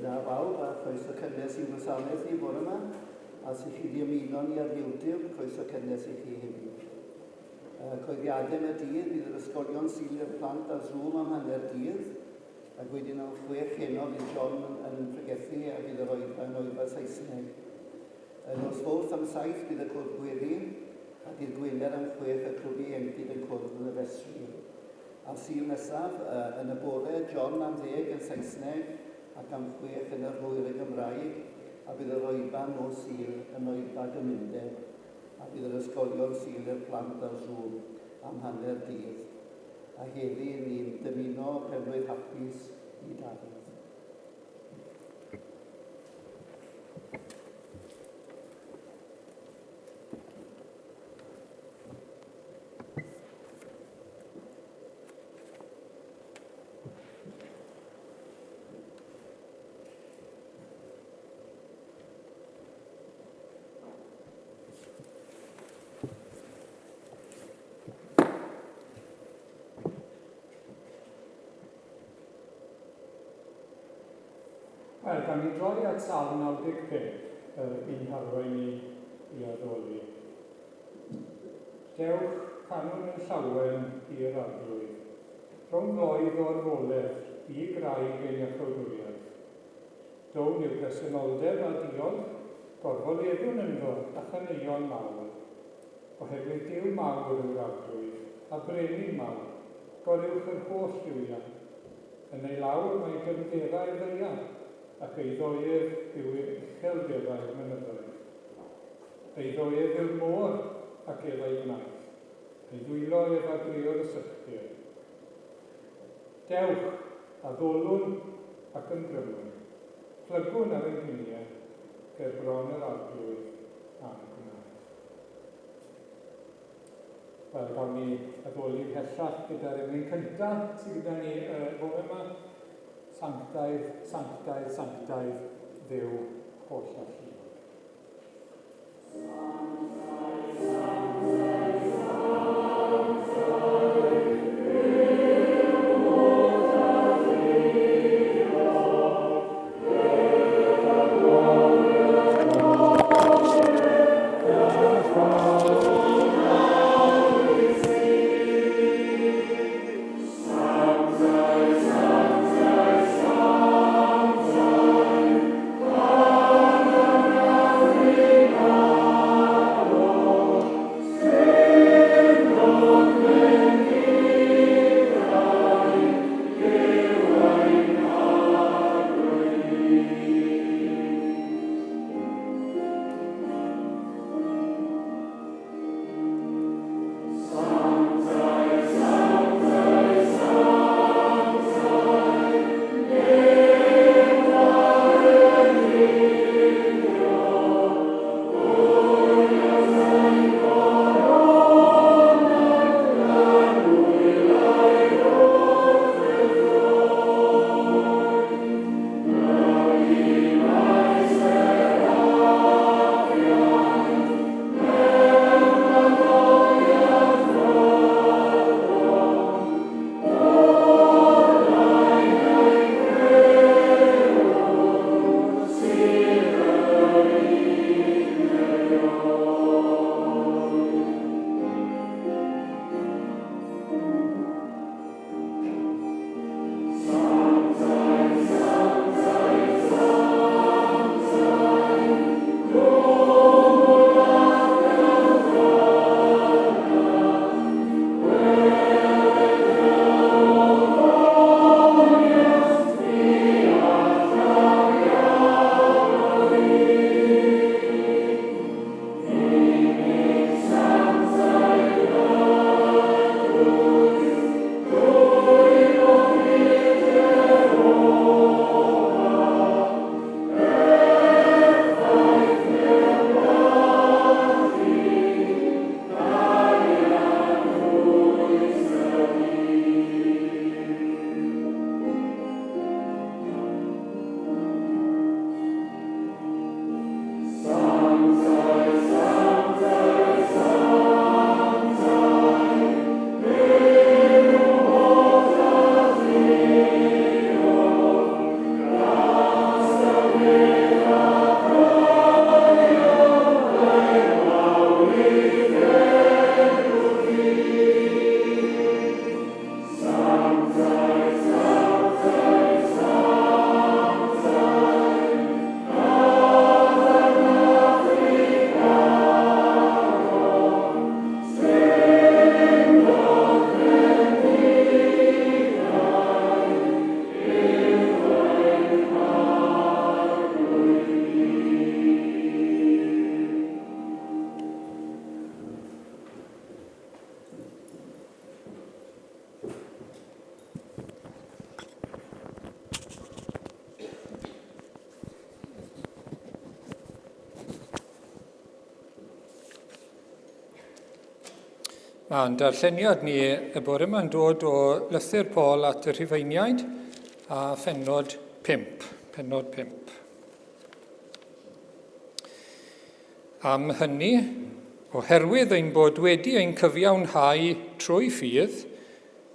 da bawb a chroeso cynnes i'n gwasanaeth ni bore yma. A os ych chi wedi ymuno ni ar YouTube, croeso cynnes i chi hefyd. Coeddiadau am y dydd, bydd yr ysgolion Sul i'r plant ar Zoom am hanner dydd. Ac wedyn am 6 heno bydd John yn pregethu a bydd yr oedfa yn oedfa Saesneg. Nos Fawrth am 7 bydd y cwrdd gweddi, a dydd Gwener am 6 y clwb ieuenctid yn cwrdd yn y festri. A'r Sul nesaf, yn y bore, John am 10 yn Saesneg ac am 6 yn yr hwyr yn Gymraeg, a bydd yr oedfa nos Sul yn oedfa gymundeb, a bydd yr ysgolion Sul i'r plant ar Zoom am hanner dydd. A heddi ni'n dymuno penblwydd hapus i Dafydd. Wel, gawn ni droi at Salm 95 i'n harwain ni i addoli. Dewch, canwn yn llawen i'r Arglwydd. Rhwng floedd o'r foledd i graig ein iachawdwriaeth. Down i'w bresenoldeb a diolch, gorfoleddwn ynddo a chaneuon mawr. Oherwydd Duw mawr yw'r Arglwydd, a brenin mawr, goruwch yr holl dduwiau. Yn ei lawr mae dyfnderau'r ddaear, ac eiddo ef yw'r uchelderau'r mynyddoedd. Eiddo ef yw'r môr, ac ef a'i gwnaeth. Ei ddwylo ef a greodd y sychdir. Dewch, addolwn ac ymgrymwn. Plygwn ar ein gliniau ger bron yr Arglwydd a'n gwnaeth. Wel, gawn ni addoli ymhellach gyda'r emyn cyntaf sydd gyda ni bore yma. Sanctaidd, sanctaidd, sanctaidd, Dduw holl alluog. Sanctaidd, sanctaidd, sanctaidd, Duw holl alluog, gyda gwared Mae'n darlleniad ni y bore yma'n dod o lythyr Paul at y Rhufeiniaid a phennod 5. Pennod 5. Am hynny, oherwydd ein bod wedi ein cyfiawnhau trwy ffydd,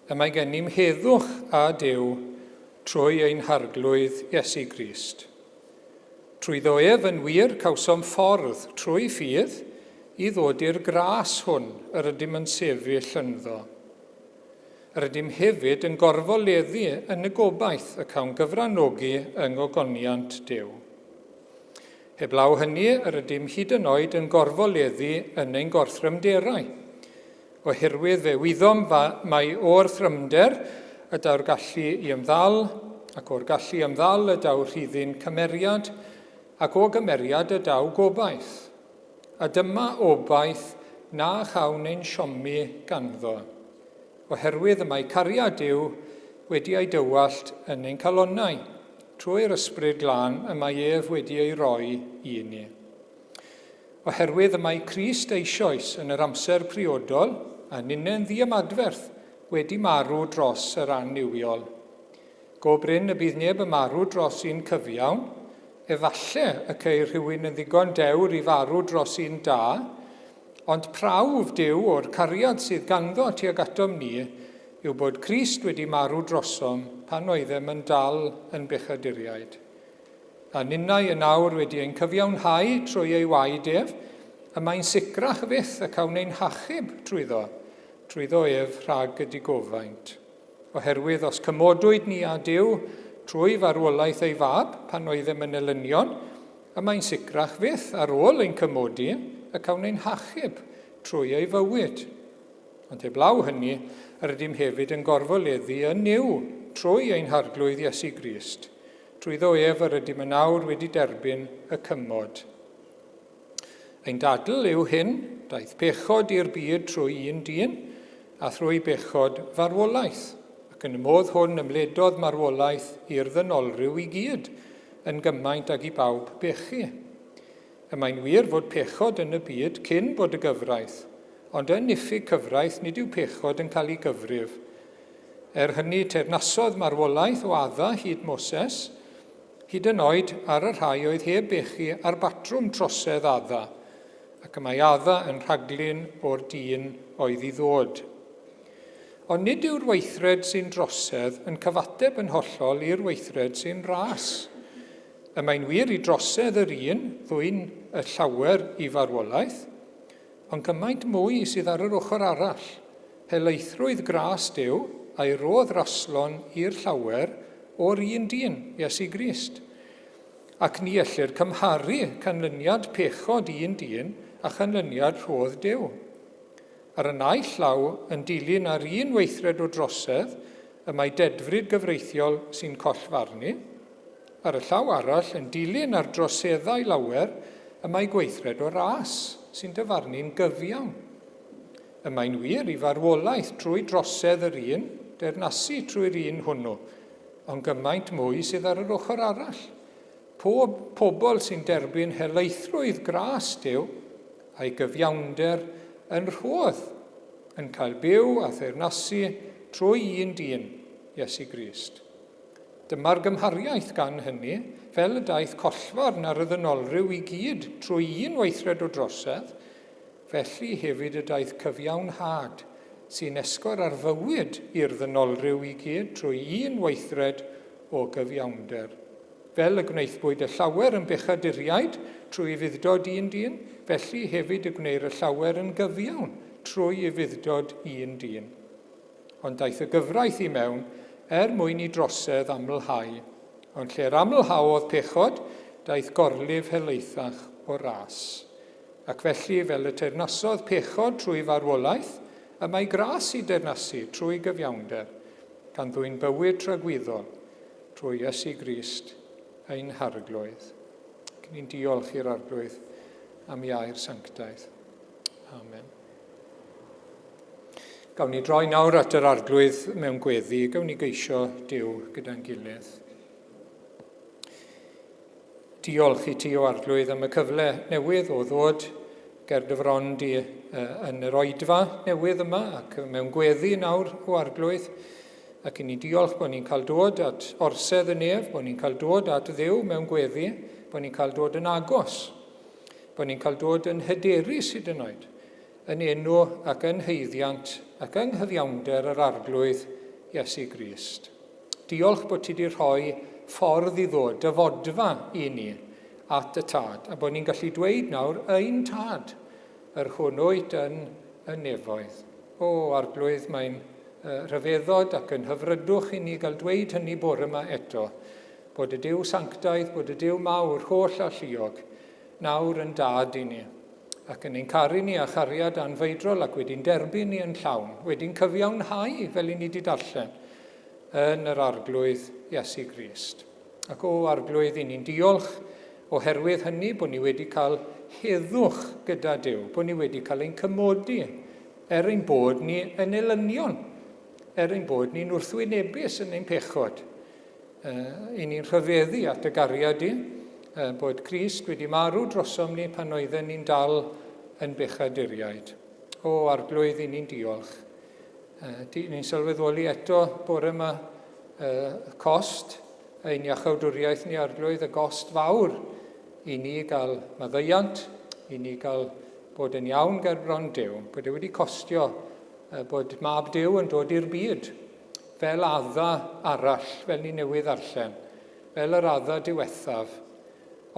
y mae gennym heddwch â Duw trwy ein Harglwydd Iesu Grist. Trwyddo ef, yn wir, cawsom ffordd, trwy ffydd, i ddod i'r gras hwn yr ydym yn sefyll ynddo. Yr ydym hefyd yn gorfoleddu yn y gobaith y cawn gyfranogi yng ngogoniant Duw. Heblaw hynny, yr ydym hyd yn oed yn gorfoleddu yn ein gorthrymderau, Oherwydd fe wyddom mai o'r thrymder y daw'r gallu i ymddal, ac o'r gallu i ymddal y daw rhuddin cymeriad, ac o gymeriad y daw gobaith. A dyma obaith na chawn ein siomi ganddo, oherwydd y mae cariad Duw wedi ei dywallt yn ein calonnau, trwy'r Ysbryd Glân y mae ef wedi ei roi i ni. Oherwydd y mae Crist eisioes yn yr amser priodol, a ninne'n ddiymadferth, wedi marw dros yr annuwiol. Go brin y bydd neb yn marw dros un cyfiawn, efalle y ceir rhywun yn ddigon dewr i farw dros un da, ond prawf Duw o'r cariad sydd ganddo tuag atom ni yw bod Crist wedi marw drosom pan oeddem yn dal yn bechaduriaid. A ninnau yn awr wedi ein cyfiawnhau trwy ei waed ef, y mae'n sicrach fyth y cawn ein hachub trwyddo, trwyddo ef rhag y digofaint. Oherwydd os cymodwyd ni â Duw trwy farwolaeth ei fab pan oeddem yn elynion, y mae'n sicrach fyth ar ôl ein cymodi y cawn ein hachub trwy ei fywyd. Ond heblaw hynny, yr ydym hefyd yn gorfoleddu yn Nuw trwy ein Harglwydd Iesu Grist. Trwyddo ef yr ydym yn awr wedi derbyn y cymod. Ein dadl yw hyn, daeth pechod i'r byd trwy un dyn, a thrwy bechod farwolaeth, ac yn y modd hwn ymledodd marwolaeth i'r ddynolryw i gyd, yn gymaint ag i bawb bechu. Y mae'n wir fod pechod yn y byd cyn bod y gyfraith, ond yn niffyg cyfraith nid yw pechod yn cael ei gyfrif. Er hynny, teyrnasodd marwolaeth o Adda hyd Moses, hyd yn oed ar y rhai oedd heb bechu ar batrwm trosedd Adda, ac y mae Adda yn rhaglun o'r dyn oedd i ddod. Ond nid yw'r weithred sy'n drosedd yn cyfateb yn hollol i'r weithred sy'n ras. Y mae'n wir i drosedd yr un ddwyn y llawer i farwolaeth, Ond gymaint mwy sydd ar yr ochr arall, helaethrwydd gras Duw a'i rodd raslon i'r llawer o'r un dyn, Iesu Grist. Ac ni ellir cymharu canlyniad pechod un dyn â chanlyniad rhodd Duw. Ar y naill law, yn dilyn ar un weithred o drosedd, y mae dedfryd gyfreithiol sy'n collfarnu, Ar y llaw arall, yn dilyn ar droseddau lawer, y mae gweithred o ras sy'n dyfarnu'n gyfiawn. Y mae'n wir i farwolaeth trwy drosedd yr un, deyrnasu trwy'r un hwnnw, ond gymaint mwy sydd ar yr ochr arall. Pob pobl sy'n derbyn helaethrwydd gras Duw a'i gyfiawnder yn rhodd, yn cael byw a theyrnasu trwy un dyn, Iesu Grist. Dyma'r gymhariaeth gan hynny, fel y daeth collfarn ar y ddynolryw i gyd trwy un weithred o drosedd, felly hefyd y daeth cyfiawnhad sy'n esgor ar fywyd i'r ddynolryw i gyd trwy un weithred o gyfiawnder. Fel y gwnaethpwyd y llawer yn bechaduriaid trwy ufudd-dod un dyn, felly hefyd y gwneir y llawer yn gyfiawn trwy ufudd-dod un dyn. Ond daeth y gyfraith i mewn er mwyn i drosedd amlhau. Ond lle'r amlhaodd pechod, daeth gorlif helaethach o ras. Ac felly, fel y teyrnasodd pechod trwy farwolaeth, y mae gras i deyrnasu trwy gyfiawnder, gan ddwyn bywyd tragwyddol trwy Iesu Grist ein Harglwydd. Ac ni'n diolch i'r Arglwydd am ei air sanctaidd. Amen. Gawn ni droi nawr at yr Arglwydd mewn gweddi, gawn ni geisio Duw gyda'n gilydd. Diolch i ti o Arglwydd am y cyfle newydd o ddod ger dy fron di yn yr oedfa newydd yma ac mewn gweddi nawr o Arglwydd. Ac i ni diolch bod ni'n cael dod at orsedd y nef, bod ni'n cael dod at Dduw mewn gweddi, bod ni'n cael dod yn agos, bod ni'n cael dod yn hyderus hyd yn oed, yn enw ac yn haeddiant ac yng nghyfiawnder yr Arglwydd Iesu Grist. Diolch bod ti wedi rhoi ffordd i ddod, dyfodfa i ni at y Tad, a bod ni'n gallu dweud nawr, ein Tad, yr hwn wyt yn y nefoedd. O, Arglwydd, mae'n rhyfeddod ac yn hyfrydwch i ni gael dweud hynny bore yma eto, bod y Duw sanctaidd, bod y Duw mawr, holl alluog, nawr yn dad i ni, ac yn ein caru ni â chariad anfeidrol ac wedi'n derbyn ni yn llawn, wedi'n cyfiawnhau fel i ni wedi darllen, yn yr Arglwydd Iesu Grist. Ac o Arglwydd, i ni'n diolch oherwydd hynny bod ni wedi cael heddwch gyda Duw, bod ni wedi cael ein cymodi, er ein bod ni yn elynion, er ein bod ni'n wrthwynebus yn ein pechod. I ni'n rhyfeddu at y gariad di, bod Crist wedi marw drosom ni pan oedden ni'n dal yn bechaduriaid. O Arglwydd, i ni'n diolch. Ni'n sylweddoli eto bore yma cost ein iachawdwriaeth ni Arglwydd, y gost fawr i ni gael maddeuant, i ni gael bod yn iawn ger bron Duw, bod e wedi costio bod Mab Duw yn dod i'r byd fel adda arall, fel ni newydd ddarllen, fel yr adda diwethaf,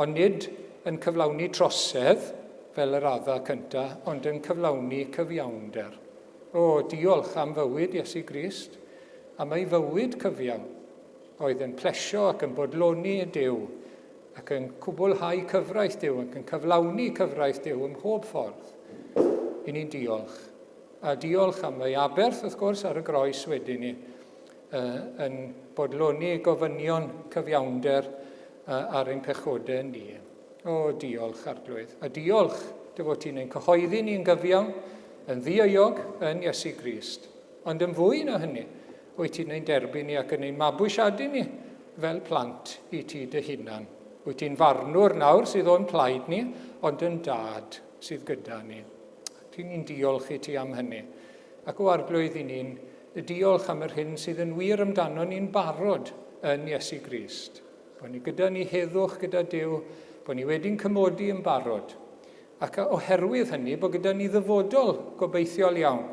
ond nid yn cyflawni trosedd fel yr adda cyntaf, ond yn cyflawni cyfiawnder. O, diolch am fywyd Iesu Grist, am ei fywyd cyfiawn, oedd yn plesio ac yn bodloni Duw, ac yn cwblhau cyfraith Duw, ac yn cyflawni cyfraith Duw ym mhob ffordd. I ni'n diolch. A diolch am ei aberth, wrth gwrs, ar y groes wedyn ni, yn bodloni gofynion cyfiawnder ar ein pechodau ni. O, diolch, Arglwydd. A diolch dy fod ti'n ein cyhoeddi ni'n gyfiawn, yn ddieuog, yn Iesu Grist. Ond yn fwy na hynny, wyt ti'n ein derbyn ni ac yn ein mabwysiadu ni fel plant i ti dy hunan. Wyt ti'n farnwr nawr sydd o'n plaid ni, ond yn dad sydd gyda ni. Ti'n ni'n diolch i ti am hynny. Ac o Arglwydd i ni'n diolch am yr hyn sydd yn wir amdano ni'n barod yn Iesu Grist. Bod ni gyda ni heddwch gyda Duw, bod ni wedi'n cymodi yn barod. Ac oherwydd hynny, bod gyda ni ddyfodol gobeithiol iawn,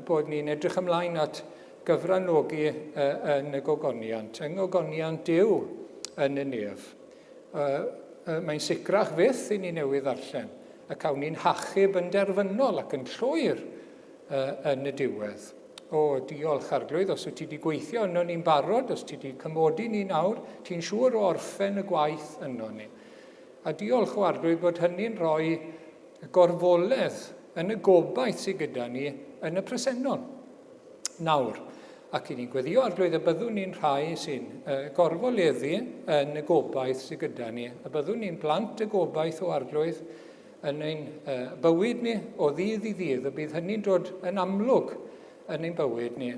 bod ni'n edrych ymlaen at gyfranogi yn y gogoniant, yng ngogoniant Duw yn y nef. Mae'n sicrach fyth i ni newydd ddarllen, y cawn ni'n hachub yn derfynol ac yn llwyr yn y diwedd. O, diolch Arglwydd, os wyt ti wedi gweithio yno ni'n barod, os ti wedi cymodi ni nawr, ti'n siŵr o orffen y gwaith yno ni. A diolch o Arglwydd bod hynny'n rhoi gorfoledd yn y gobaith sydd gyda ni yn y presennol. Nawr, ac i ni'n gweddio Arglwydd y byddwn ni'n rhai sy'n gorfoleddu yn y gobaith sydd gyda ni, y byddwn ni'n blant y gobaith o Arglwydd, yn ein bywyd ni o ddydd i ddydd, y bydd hynny'n dod yn amlwg yn ein bywyd ni,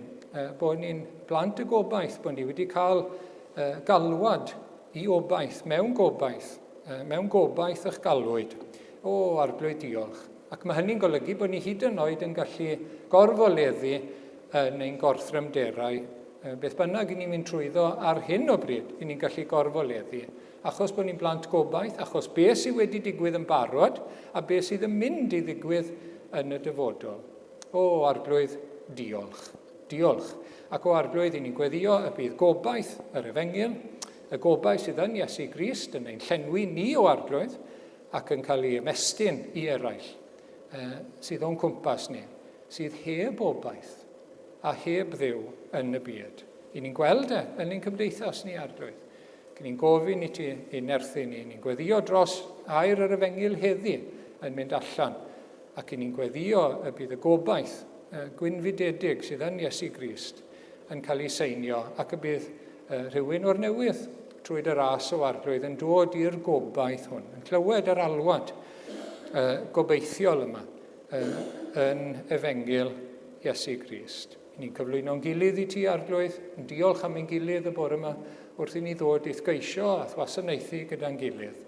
bod ni'n blant y gobaith, bod ni wedi cael galwad i obaith, mewn gobaith, mewn gobaith eich galwyd. O, Arglwydd, diolch. Ac mae hynny'n golygu bod ni hyd yn oed yn gallu gorfoleddu yn ein gorthrymderau. Beth bynnag i ni'n mynd trwyddo ar hyn o bryd, i ni'n gallu gorfoleddu. Achos bod ni'n blant gobaith, achos be sydd wedi digwydd yn barod a be sydd yn mynd i ddigwydd yn y dyfodol. O, Arglwydd, diolch. Diolch. Ac o Arglwydd, i ni'n gweddio y bydd gobaith yr Efengyl, y gobaith sydd yn Iesu Grist yn ein llenwi ni o Arglwydd ac yn cael ei ymestyn i eraill sydd o'n cwmpas ni, sydd heb obaith a heb Dduw yn y byd. I ni'n gweld e yn ein cymdeithas ni, Arglwydd. Ac ni'n gofyn i ti i nerthu ni. Ni'n gweddio dros air yr efengyl heddi yn mynd allan. Ac i ni'n gweddio y bydd y gobaith gwynfydedig sydd yn Iesu Grist yn cael ei seinio ac y bydd rhywun o'r newydd trwy dy ras o Arglwydd yn dod i'r gobaith hwn, yn clywed yr alwad gobeithiol yma yn efengyl Iesu Grist. Ni'n cyflwyno'n gilydd i ti, Arglwydd, yn diolch am ein gilydd y bore yma wrth i ni ddod i'th geisio a'th wasanaethu gyda'n gilydd.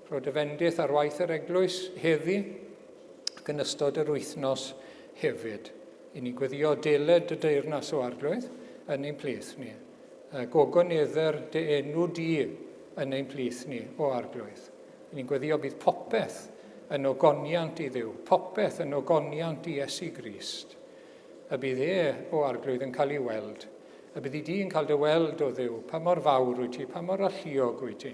Rho dy fendith ar waith yr eglwys heddi. ac yn ystod yr wythnos hefyd. I ni'n gweddio deled dy deyrnas o Arglwydd yn ein plith ni. Gogonedder dy enw di yn ein plith ni o Arglwydd. I ni'n gweddio bydd popeth yn ogoniant i Dduw, popeth yn ogoniant i Iesu Grist. Y bydd e, o Arglwydd, yn cael ei weld. Y byddi di yn cael dy weld o Dduw, pa mor fawr wyt ti, pa mor alluog wyt ti.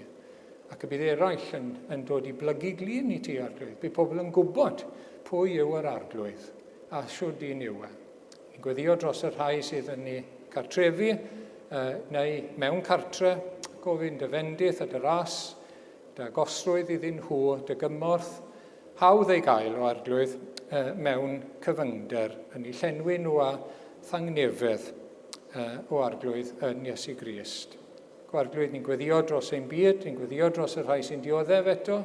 Ac y bydd eraill yn, yn dod i blygu glin i ti, Arglwydd. Bydd pobl yn gwybod pwy yw yr Arglwydd a shwd un yw e. Ni'n gweddio dros y rhai sydd yn eu cartrefi neu mewn cartre, gofyn dy fendith a dy ras, dy agosrwydd iddyn nhw, dy gymorth, hawdd ei gael o Arglwydd mewn cyfyngder, yn eu llenwi nhw â thangnefedd o Arglwydd yn Iesu Grist. Go Arglwydd, ni'n gweddio dros ein byd, ni'n gweddio dros y rhai sy'n dioddef eto.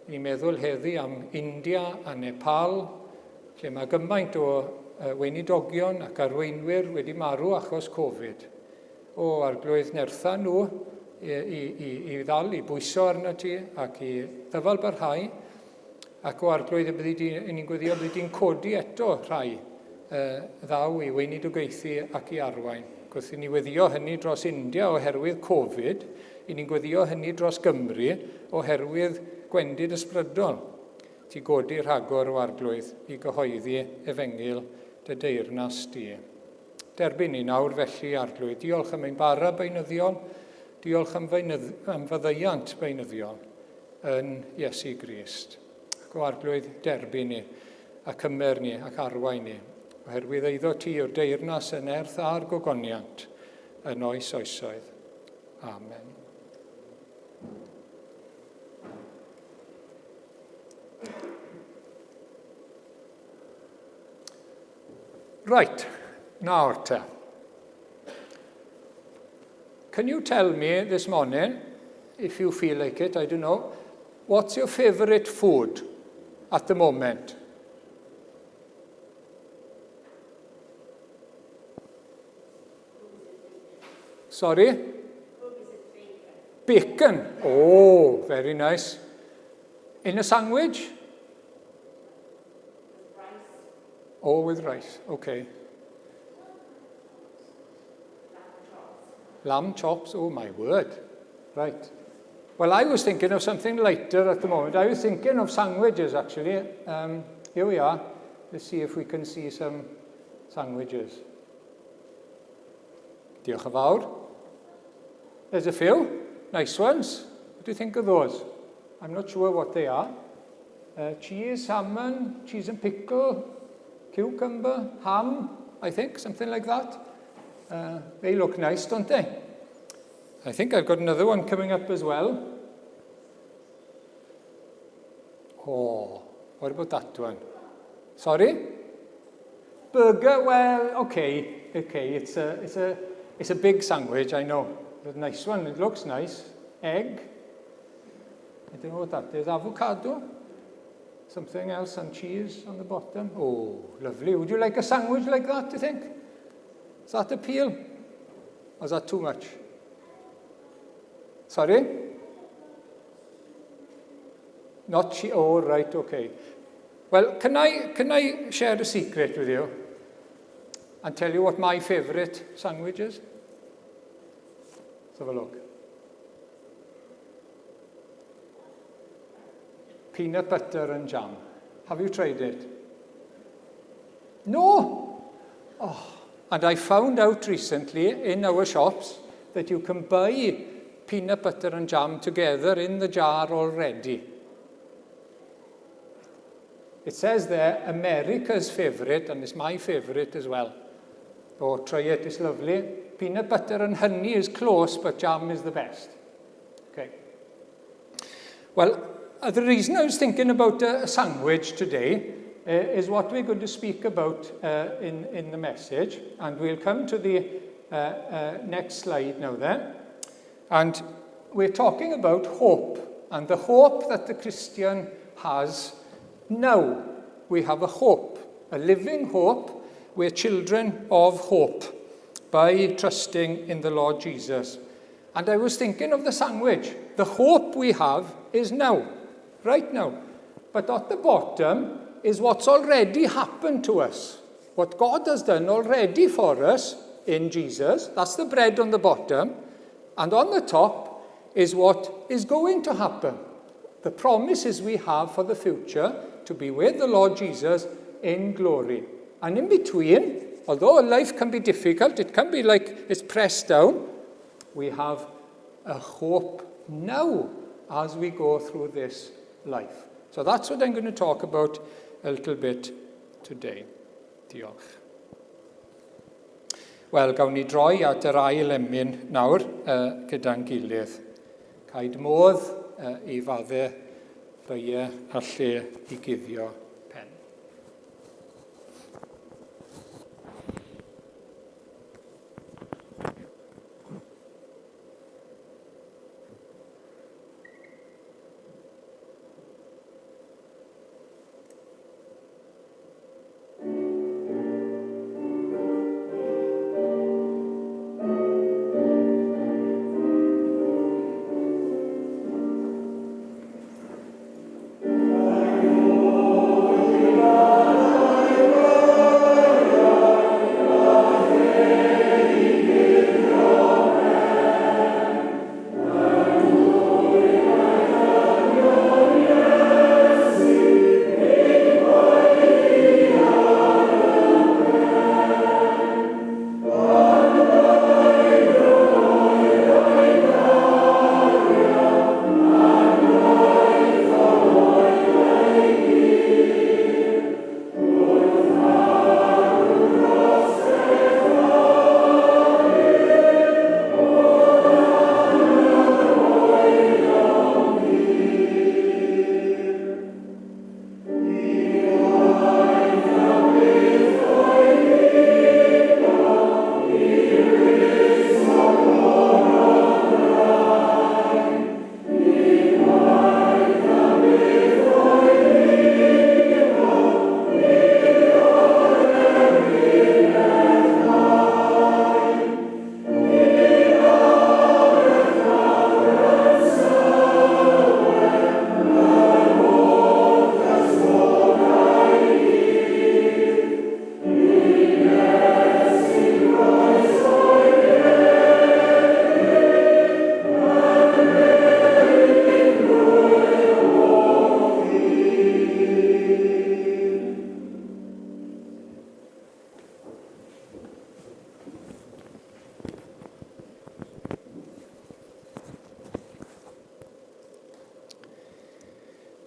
Ni'n meddwl heddi am India a Nepal, lle mae gymaint o weinidogion ac arweinwyr wedi marw achos Covid. O Arglwydd, nertha nhw i, i, i, i ddal, i bwyso arno ti ac i ddyfal barhau. Ac o Arglwydd, y byddi di, ni'n gweddio byddi di'n codi eto rhai ddaw i weinidogaethu ac i arwain. Gwrth i ni weddio hynny dros India oherwydd Covid, i ni'n gweddio hynny dros Gymru oherwydd gwendid ysbrydol. Ti godi rhagor o Arglwydd i gyhoeddi efengyl dy deyrnas di. Derbyn ni nawr felly, Arglwydd. Diolch am ein bara beunyddiol, diolch am, feunydd, am faddeuant beunyddiol yn Iesu Grist. Ac o Arglwydd, derbyn ni a cymer ni ac arwain ni, oherwydd eiddo ti yw'r deyrnas y nerth a'r gogoniant yn oes oesoedd. Amen. Right, nawr te. Can you tell me this morning, if you feel like it, I don't know, what's your favourite food at the moment? Sorry? Bacon. Oh, very nice. In a sandwich? With rice. Oh, with rice. Okay. Lamb chops. Lamb chops. Oh, my word. Right. Well, I was thinking of something lighter at the moment. I was thinking of sandwiches, actually. Um, here we are. Let's see if we can see some sandwiches. Diolch yn fawr. There's a few. Nice ones. What do you think of those? I'm not sure what they are. Uh, cheese, salmon, cheese and pickle, cucumber, ham, I think, something like that. Uh, they look nice, don't they? I think I've got another one coming up as well. Oh, what about that one? Sorry? Burger, well, okay, okay, it's a, it's a, it's a big sandwich, I know. But a nice one, it looks nice. Egg. I don't know what that is. Avocado. Something else and cheese on the bottom. Oh, lovely. Would you like a sandwich like that, do you think? Is that appeal? Or is that too much? Sorry? Not cheese. Oh, right, okay. Well, can I, can I share a secret with you? And tell you what my favourite sandwich is? Let's have a look. Peanut butter and jam. Have you tried it? No! Oh, and I found out recently in our shops that you can buy peanut butter and jam together in the jar already. It says there, America's favourite, and it's my favourite as well. Oh, try it, it's lovely. Peanut butter and honey is close, but jam is the best. Okay. Well, the reason I was thinking about a sandwich today is what we're going to speak about in, in the message. And we'll come to the next slide now then. And we're talking about hope and the hope that the Christian has now. We have a hope, a living hope. We're children of hope by trusting in the Lord Jesus. And I was thinking of the sandwich. The hope we have is now, right now. But at the bottom, is what's already happened to us. What God has done already for us in Jesus. That's the bread on the bottom. And on the top is what is going to happen. The promises we have for the future to be with the Lord Jesus in glory. And in between, although life can be difficult, it can be like it's pressed down, we have a hope now as we go through this life. So that's what I'm going to talk about a little bit today. Diolch. Wel, gawn ni droi at yr ail emyn nawr uh, gyda'n gilydd. Caid modd uh, i fadde beiau a lle i guddio pen.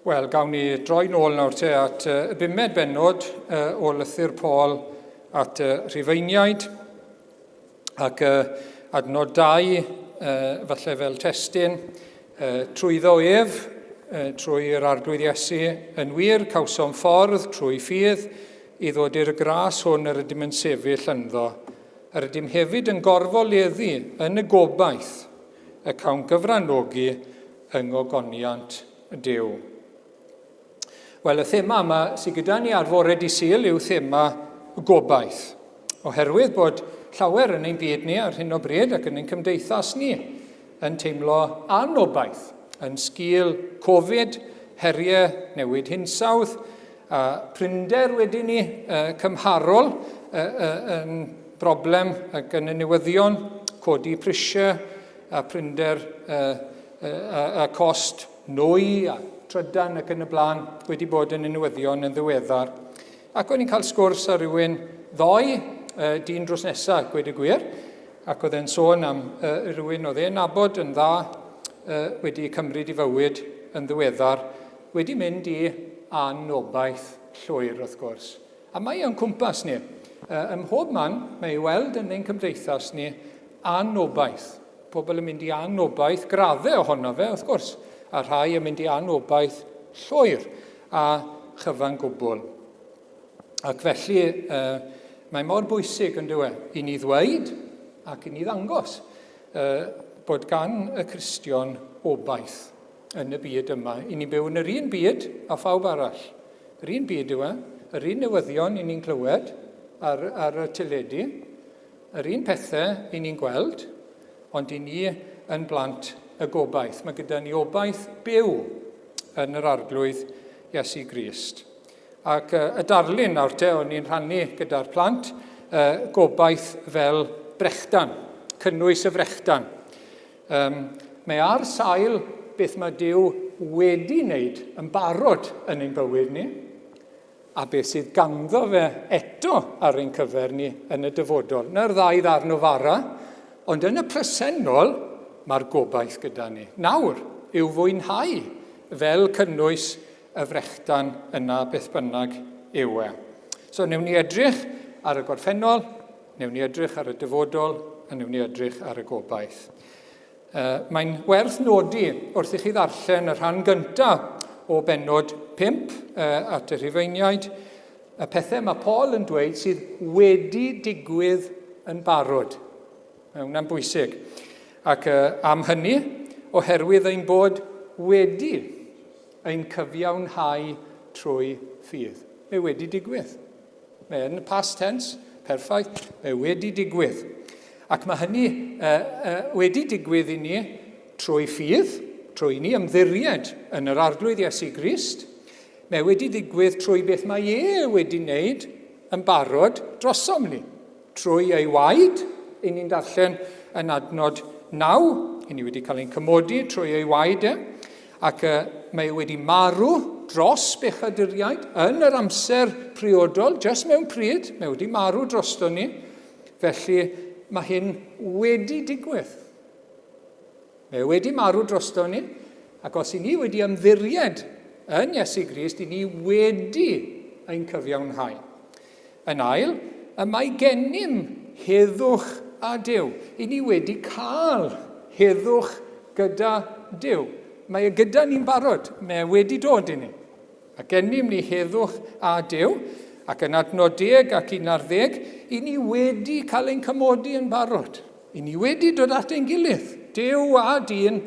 Wel, gawn ni droi nôl nawr te at y bumed bennod o lythyr Paul at y Rhufeiniaid ac adnod 2, falle fel testun, trwyddo ef, trwy'r Arglwydd Iesu, yn wir, cawsom ffordd trwy ffydd i ddod i'r gras hwn yr ydym yn sefyll ynddo. Yr ydym hefyd yn gorfoleddu yn y gobaith y cawn gyfranogi yng ngogoniant Duw. Wel, y thema yma sydd gyda ni ar fore di Sul yw thema gobaith. Oherwydd bod llawer yn ein byd ni ar hyn o bryd ac yn ein cymdeithas ni yn teimlo anobaith yn sgil Covid, heriau newid hinsawdd, a prinder wedyn ni cymharol yn broblem ac yn y newyddion, codi prisiau a prinder a cost nwy a trydan ac yn y blaen wedi bod yn y newyddion yn ddiweddar. Ac o'n i'n cael sgwrs â rhywun ddoe, dyn drws nesaf, gweud y gwir, ac oedd e'n sôn am rhywun oedd e'n nabod yn dda wedi cymryd i fywyd yn ddiweddar, wedi mynd i anobaith llwyr wrth gwrs. A mae o'n cwmpas ni. Ym mhob man, mae ei weld yn ein cymdeithas ni anobaith. Pobl yn mynd i anobaith, graddau ohono fe, wrth gwrs, a rhai yn mynd i anobaith llwyr a chyfan gwbl. Ac felly, uh, mae mor bwysig yn dywe, i ni ddweud ac i ni ddangos uh, bod gan y Cristion obaith yn y byd yma. I ni byw yn yr un byd a phawb arall. Yr un byd yw e, yr un newyddion i ni'n clywed ar, ar y teledu, Yr un pethau i ni'n gweld, ond i ni yn blant y gobaith. Mae gyda ni obaith byw yn yr Arglwydd Iesu Grist. Ac y darlun nawr te, o'n i'n rhannu gyda'r plant, gobaith fel brechdan, cynnwys y frechdan. Um, mae ar sail beth mae Duw wedi wneud yn barod yn ein bywyd ni, a beth sydd ganddo fe eto ar ein cyfer ni yn y dyfodol. Na'r ddau ddarn o fara, ond yn y presennol mae'r gobaith gyda ni. Nawr yw fwynhau fel cynnwys y frechdan yna beth bynnag yw e. So, newn ni edrych ar y gorffennol, newn ni edrych ar y dyfodol, a newn ni edrych ar y gobaith. Mae'n werth nodi wrth i chi ddarllen y rhan gyntaf o bennod 5 at y Rhufeiniaid, y pethau mae Paul yn dweud sydd wedi digwydd yn barod. Mae hwnna'n bwysig. Ac am hynny, oherwydd ein bod wedi ein cyfiawnhau trwy ffydd. Mae wedi digwydd. Mae yn y past tense, perffaith, mae wedi digwydd. Ac mae hynny uh, uh, wedi digwydd i ni trwy ffydd, trwy ni ymddiried yn yr Arglwydd Iesu Grist. Mae wedi digwydd trwy beth mae e wedi wneud yn barod drosom ni. Trwy ei waed, i ni'n darllen yn adnod 9, i ni wedi cael ein cymodi trwy ei waed e, ac uh, mae e wedi marw dros bechaduriaid yn yr amser priodol, jyst mewn pryd, mae wedi marw drosto ni, felly mae hyn wedi digwydd. Mae e wedi marw drosto ni, ac os i ni wedi ymddiried yn Iesu Grist, i ni wedi ein cyfiawnhau. Yn ail, y mae gennym heddwch â Duw. I ni wedi cael heddwch gyda Duw. Mae e gyda ni'n barod. Mae e wedi dod i ni. A gennym ni heddwch â Duw, ac yn adnod 10 ac 11, i ni wedi cael ein cymodi yn barod. I ni wedi dod at ein gilydd, Duw a dyn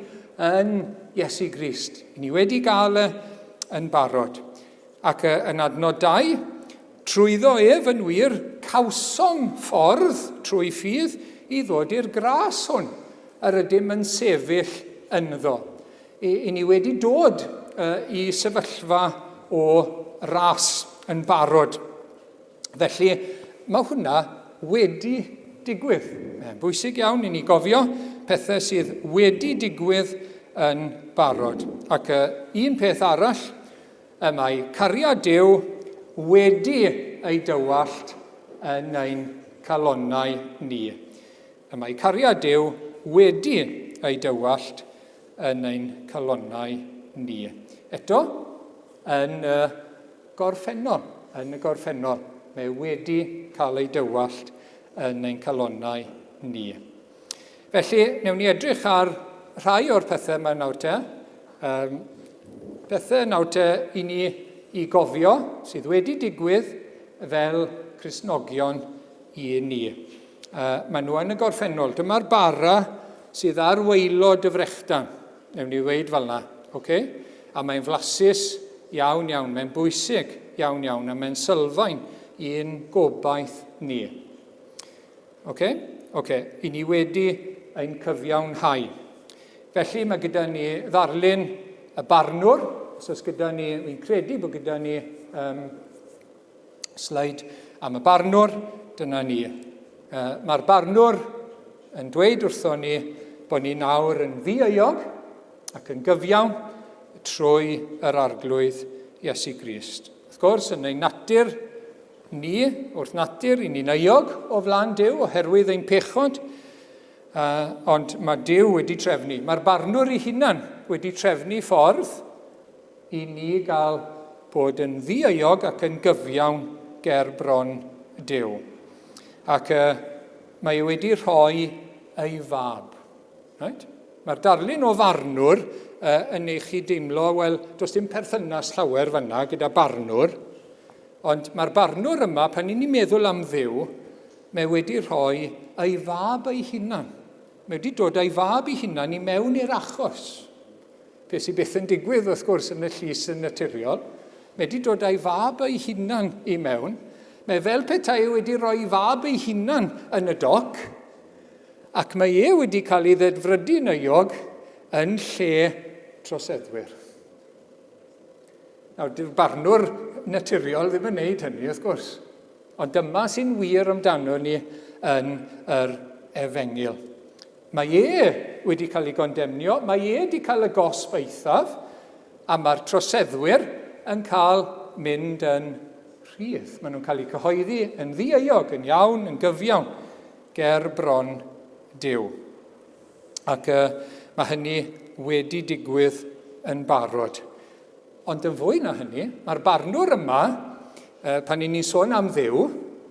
yn Iesu Grist. I ni wedi gael e yn barod. Ac yn adnod 2, trwyddo ef yn wir, cawsom ffordd trwy ffydd i ddod i'r gras hwn yr ydym yn sefyll ynddo. I, i ni wedi dod uh, i sefyllfa o ras yn barod. Felly, mae hwnna wedi digwydd. Mae'n bwysig iawn i ni gofio pethau sydd wedi digwydd yn barod. Ac uh, un peth arall, y mae cariad Duw wedi ei dywallt yn ein calonnau ni. Y mae cariad Duw wedi ei dywallt yn ein calonnau ni. Eto, yn y gorffennol, yn y gorffennol, mae wedi cael ei dywallt yn ein calonnau ni. Felly, newn ni edrych ar rhai o'r pethau yma nawr te. Um, pethau nawr te i ni i gofio sydd wedi digwydd fel Cristnogion i ni. Uh, maen nhw yn y gorffennol. Dyma'r bara sydd ar waelod y frechdan. Newn ni ddweud fel yna. Okay? A mae'n flasus iawn iawn, mae'n bwysig iawn iawn, a mae'n sylfaen i'n gobaith ni. Oce? Oce, i ni wedi ein cyfiawnhau. Felly mae gyda ni ddarlun y barnwr, os oes gyda ni, fi'n credu bod gyda ni um, sleid am y barnwr, dyna ni. Uh, Mae'r barnwr yn dweud wrtho ni bod ni nawr yn ddieuog ac yn gyfiawn trwy yr arglwydd Iesu Grist. Wrth gwrs, yn ei natur Ni, wrth natur, i ni'n euog o flaen Duw oherwydd ein pechod, uh, ond mae Duw wedi trefnu. Mae'r barnwr ei hunan wedi trefnu ffordd i ni gael bod yn ddi-euog ac yn gyfiawn ger bron Duw. Ac uh, mae e wedi rhoi ei fab. Right? Mae'r darlun o farnwr uh, yn eich chi deimlo, wel, does dim perthynas llawer fanna gyda barnwr, Ond mae'r barnwr yma, pan ni'n meddwl am Dduw, mae wedi rhoi ei fab ei hunan. Mae wedi dod â'i fab ei hunan i mewn i'r achos. Beth sydd byth yn digwydd, wrth gwrs, yn y llys yn naturiol. Mae wedi dod â'i fab ei hunan i mewn. Mae fel petai wedi rhoi fab ei hunan yn y doc, ac mae e wedi cael ei ddedfrydu'n euog yn lle troseddwyr. Nawr, dyw'r barnwr naturiol ddim yn neud hynny, wrth gwrs. Ond dyma sy'n wir amdano ni yn yr efengyl. Mae e wedi cael ei gondemnio, mae e wedi cael y gosb eithaf, a mae'r troseddwyr yn cael mynd yn rhydd. Maen nhw'n cael eu cyhoeddi yn ddieuog, yn iawn, yn gyfiawn, ger bron Duw. Ac uh, mae hynny wedi digwydd yn barod. Ond yn fwy na hynny, mae'r barnwr yma, uh, pan i ni'n sôn am Dduw,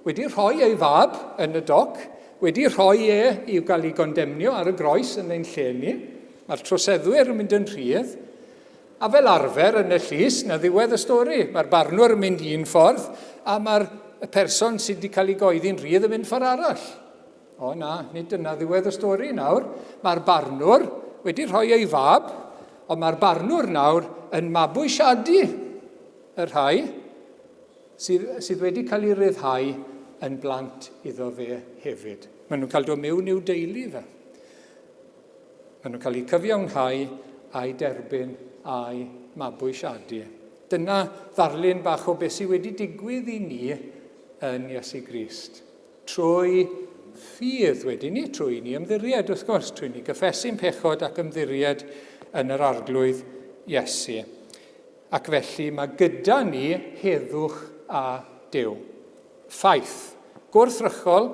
wedi rhoi ei fab yn y doc, wedi rhoi e i'w gael ei gondemnio ar y groes yn ein lle ni. Mae'r troseddwyr yn mynd yn rhydd, a fel arfer yn y llys, na ddiwedd y stori. Mae'r barnwr yn mynd un ffordd, a mae'r person sydd wedi cael ei goeddi'n rhydd yn mynd ffordd arall. O na, nid dyna ddiwedd y stori nawr. Mae'r barnwr wedi rhoi ei fab, ond mae'r barnwr nawr yn mabwysiadu y rhai sydd, sydd wedi cael ei ryddhau yn blant iddo fe hefyd. Maen nhw'n cael dod mewn i'w deulu fe. Maen nhw'n cael eu cyfiawnhau a'u derbyn a'u mabwysiadu. Dyna ddarlun bach o beth sydd wedi digwydd i ni yn Iesu Grist. Trwy ffydd wedyn ni, trwy ni ymddiried wrth gwrs, trwy ni gyffesu'n pechod ac ymddiried yn yr Arglwydd Iesu. Ac felly mae gyda ni heddwch a Duw. Ffaith. Gwrthrychol,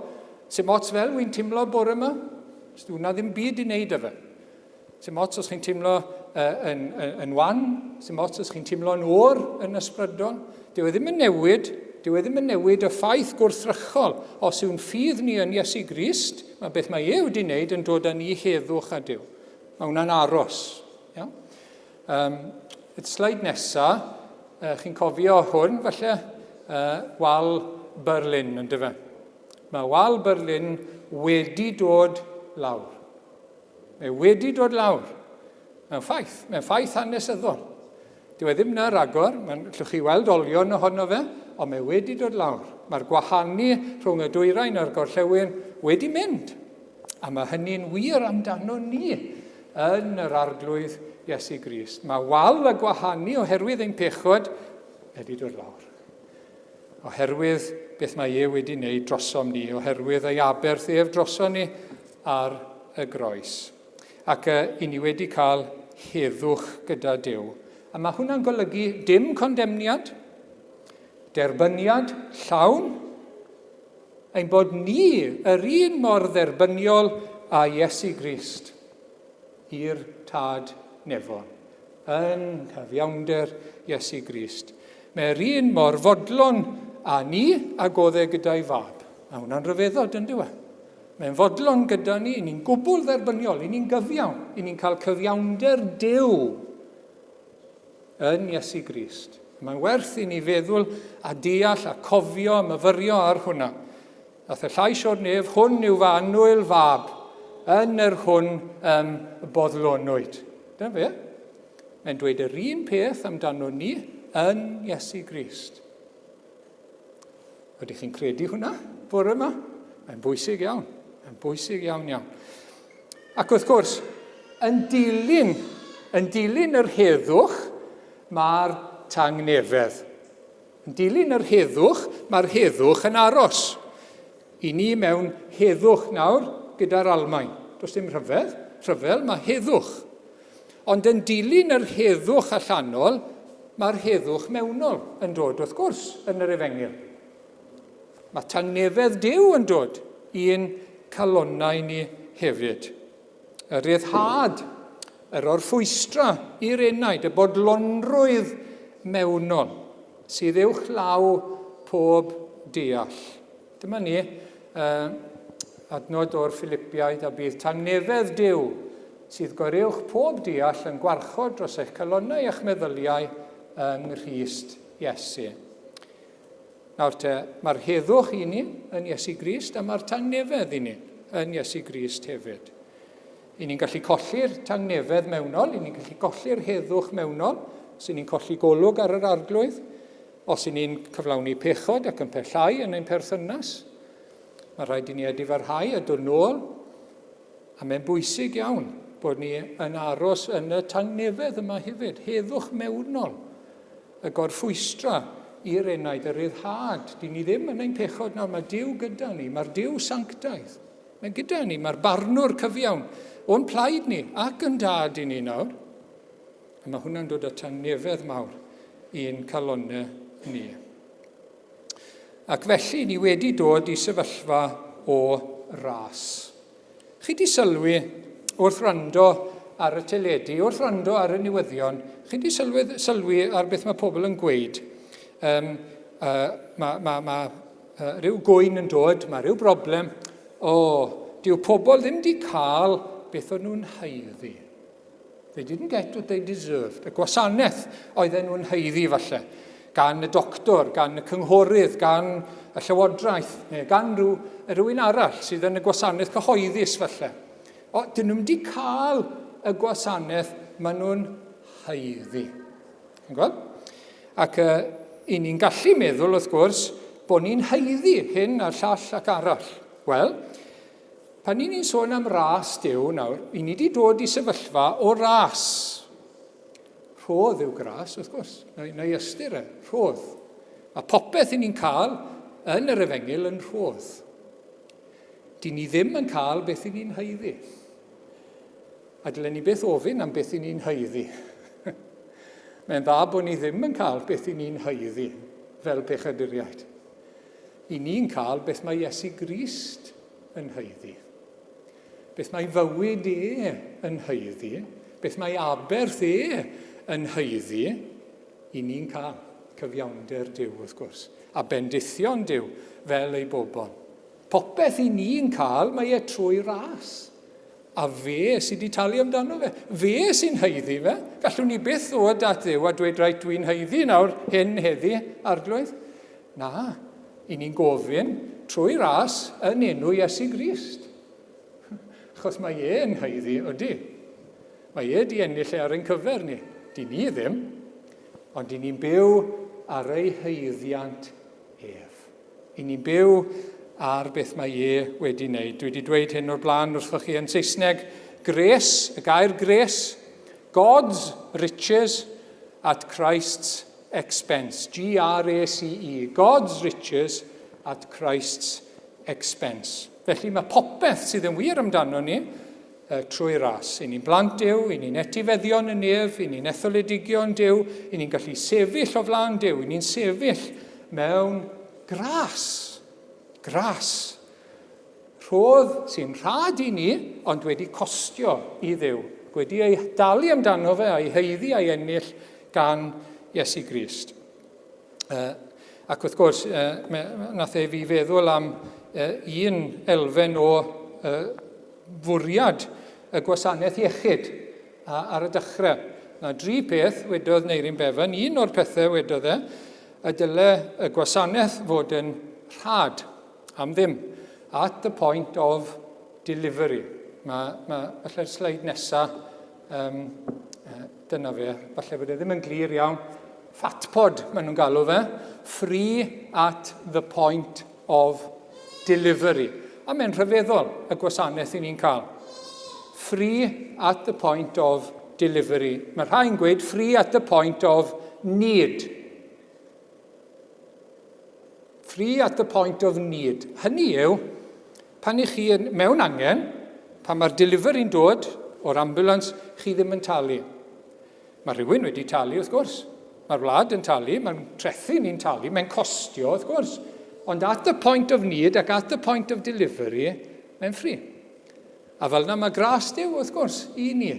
sy'n ots fel wy'n timlo bore yma? Os hwnna ddim byd i wneud â fe. Sy'n ots os chi'n teimlo uh, yn, yn, yn wan, sy'n ots os chi'n teimlo'n oer yn ysbrydol. Dyw e ddim yn newid, dyw e ddim yn newid y ffaith gwrthrychol. Os yw'n ffydd ni yn Iesu Grist, mae beth mae e wedi wneud yn dod â ni heddwch a Duw. Mae hwnna'n aros. Iawn? Um, y sleid nesa, uh, chi'n cofio hwn, falle, uh, wal Berlin, yn dyfe. Mae wal Berlin wedi dod lawr. Mae wedi dod lawr. Mae'n ffaith, mae'n ffaith hanesyddol. Dyw e ddim na ragor, mae'n, allwch chi weld olion ohono fe, ond mae wedi dod lawr. Mae'r gwahanu rhwng y dwyrain a'r gorllewin wedi mynd. A mae hynny'n wir amdano ni yn yr Arglwydd Iesu Grist. Mae wal y gwahanu oherwydd ein pechod wedi dod lawr. Oherwydd beth mae e wedi wneud drosom ni, oherwydd ei aberth ef drosom ni ar y groes. Ac uh, i ni wedi cael heddwch gyda Duw. A mae hwnna'n golygu dim condemniad, derbyniad llawn, ein bod ni yr un mor dderbyniol â Iesu Grist i'r Tad Nefol, yn nghyfiawnder Iesu Grist. Mae'r un mor fodlon â ni ag oedd e gyda'i fab. Mae hwnna'n rhyfeddod, yn dyw e? Mae'n fodlon gyda ni, ni'n gwbl dderbyniol, ni'n gyfiawn, ni'n cael cyfiawnder Duw yn Iesu Grist. Mae'n werth i ni feddwl a deall a cofio a myfyrio ar hwnna. Nath y llais o'r nef, hwn yw fy annwyl fab, yn yr hwn ym boddlonwyd. Dyna fe. Mae'n dweud yr un peth amdano ni yn Iesu Grist. Ydych chi'n credu hwnna bore yma? Mae'n bwysig iawn. Mae'n bwysig iawn iawn. Ac wrth gwrs, yn dilyn, yn dilyn yr heddwch, mae'r tangnefedd. Yn dilyn yr heddwch, mae'r heddwch yn aros. I ni mewn heddwch nawr gyda'r Almaen. Does dim rhyfedd, rhyfel, mae heddwch. Ond yn dilyn yr heddwch allanol, mae'r heddwch mewnol yn dod, wrth gwrs, yn yr Efengyl. Mae tangnefedd Duw yn dod i'n calonnau ni hefyd. Y rhyddhad, yr orffwystra i'r enaid, y bodlonrwydd mewnol sydd uwch law pob deall. Dyma ni, uh, adnod o'r Philipiaid, a bydd tangnefedd Duw sydd goruwch pob deall yn gwarchod dros eich calonnau a'ch meddyliau yng Nghrist Iesu. Nawr te, mae'r heddwch i ni yn Iesu Grist a mae'r tangnefedd i ni yn Iesu Grist hefyd. I ni'n gallu colli'r tangnefedd mewnol, i ni'n gallu colli'r heddwch mewnol, os i ni'n colli golwg ar yr arglwydd, Os y'n ni'n cyflawni pechod ac yn pellhau yn ein perthynas, mae rhaid i ni edifarhau a dod nôl, a mae'n bwysig iawn bod ni yn aros yn y tangnefedd yma hefyd, heddwch mewnol, y gorffwystra i'r enaid, y ryddhad. Dyn ni ddim yn ein pechod nawr, mae Duw gyda ni, mae'r Duw sanctaidd. Mae gyda ni, mae'r barnwr cyfiawn o'n plaid ni ac yn dad i ni nawr. A mae hwnna'n dod â tangnefedd mawr i'n calonnau ni. Ac felly ni wedi dod i sefyllfa o ras. Chi di sylwi wrth rando ar y teledu, wrth rando ar y newyddion, chi di sylwi, sylwi ar beth mae pobl yn gweud. Um, uh, mae ma, ma, uh, rhyw gwyn yn dod, mae rhyw broblem. O, dyw pobl ddim di cael beth o'n nhw'n haeddu. They didn't get what they deserved. Y gwasanaeth oedden nhw'n haeddu falle, gan y doctor, gan y cynghorydd, gan y llywodraeth, neu gan rhyw, rhywun arall sydd yn y gwasanaeth cyhoeddus falle. O, dyn nhw'n wedi cael y gwasanaeth maen nhw'n haeddu. Yn gweld? Ac uh, i ni'n gallu meddwl, wrth gwrs, bod ni'n haeddu hyn a'r llall ac arall. Wel, Pan ni'n ni'n sôn am ras Duw nawr, i ni wedi dod i sefyllfa o ras. Rhodd yw gras, wrth gwrs. Neu, neu ystyr e, rhodd. Mae popeth i ni'n cael yn yr efengyl yn rhodd. Dyn ni ddim yn cael beth i ni'n haeddu. A dylen ni beth ofyn am beth i ni'n haeddu. Mae'n dda bod ni ddim yn cael beth i ni'n haeddu fel pechaduriaid. I ni'n cael beth mae Iesu Grist yn haeddu. Beth mae fywyd e yn haeddu, beth mae aberth e yn haeddu, i ni'n cael cyfiawnder Duw, wrth gwrs, a bendithion Duw fel ei bobl. Popeth i ni'n cael, mae e trwy ras. A fe sydd wedi talu amdano fe. Fe sy'n haeddu fe. Gallwn ni byth ddod at Dduw a dweud, reit, dwi'n haeddu nawr hyn heddi, arglwydd. Na, i ni'n gofyn trwy ras yn enw Iesu Grist. Achos mae e yn haeddu, ydy. Mae e di ennill e ar ein cyfer ni. Di ni ddim, ond di ni'n byw ar ei haeddiant ef. I ni'n byw ar beth mae e wedi wneud. Dwi wedi dweud hyn o'r blaen wrthoch chi yn Saesneg. Grace, y gair grace, God's riches at Christ's expense. G-R-A-C-E. God's riches at Christ's expense. Felly mae popeth sydd yn wir amdano ni trwy ras. I ni'n blant Duw, i ni'n etifeddion y nef, i ni'n etholedigion Duw, i ni'n gallu sefyll o flaen Duw, i ni'n sefyll mewn gras. Gras. Rhodd sy'n rhad i ni, ond wedi costio i Dduw. Wedi ei dalu amdano fe a'i haeddu a'i ennill gan Iesu Grist. Ac wrth gwrs, nath e fi feddwl am un elfen o fwriad y gwasanaeth iechyd ar y dechrau. Na dri peth wedodd Neirin Bevan, un o'r pethau wedodd e, y dyle y gwasanaeth fod yn rhad, am ddim, at the point of delivery. Mae, mae falle'r sleid nesaf, um, dyna fe, falle bod e ddim yn glir iawn. Fatpod, maen nhw'n galw fe. Free at the point of delivery. A mae'n rhyfeddol y gwasanaeth i ni'n cael. Free at the point of delivery. Mae rhai'n gweud free at the point of need. Free at the point of need. Hynny yw, pan i chi yn, mewn angen, pan mae'r delivery'n dod o'r ambulance, chi ddim yn talu. Mae rhywun wedi talu, wrth gwrs. Mae'r wlad yn talu, mae'n trethu ni'n talu, mae'n costio, wrth gwrs. Ond at the point of need ac at the point of delivery, mae'n free. A fel yna mae gras Duw, wrth gwrs, i ni.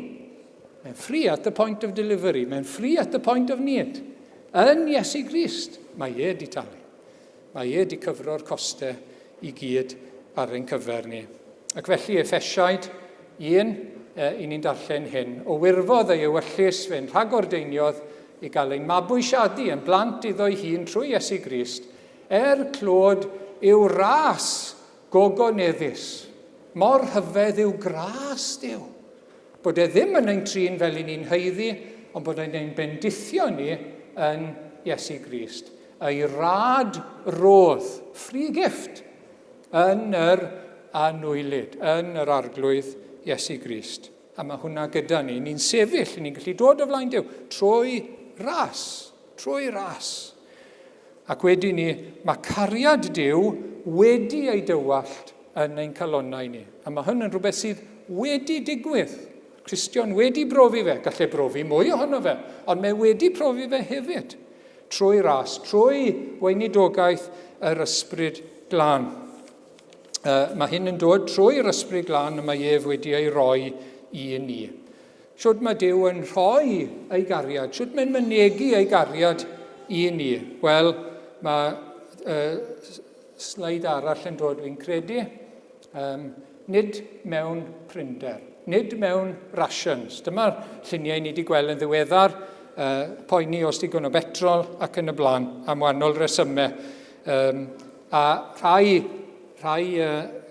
Mae'n free at the point of delivery, mae'n free at the point of need. Yn Iesu Grist, mae e di talu. Mae e di cyfro'r costau i gyd ar ein cyfer ni. Ac felly, Effesiaid 1, e, i ni'n darllen hyn. O wirfodd ei ewyllys fe'n rhagordeiniodd i gael ein mabwysiadu yn blant iddo'i hun trwy Iesu Grist, er clod i'w ras gogoneddus. Mor rhyfedd yw gras Duw. Bod e ddim yn ein trin fel i ni'n haeddu, ond bod e'n ein bendithio ni yn Iesu Grist. Ei rad rodd, free gift, yn yr anwylyd, yn yr Arglwydd Iesu Grist. A mae hwnna gyda ni. Ni'n sefyll, ni'n gallu dod o flaen Duw trwy ras, trwy ras. Ac wedi ni, mae cariad Duw wedi ei dywallt yn ein calonnau ni. A mae hwn yn rhywbeth sydd wedi digwydd. Cristion wedi brofi fe, gallai brofi mwy ohono fe, ond mae wedi profi fe hefyd. Trwy ras, trwy weinidogaeth yr Ysbryd Glân. Mae hyn yn dod trwy'r Ysbryd Glân y mae ef wedi ei roi i ni. Shwt mae Duw yn rhoi ei gariad? Shwt mae'n mynegi ei gariad i ni? Wel, mae sleid arall yn dod, fi'n credu. Um, nid mewn prinder, nid mewn rations. Dyma'r lluniau ni wedi gweld yn ddiweddar, poeni os digon o betrol ac yn y blaen, am wahanol resymau. Um, a rhai, rhai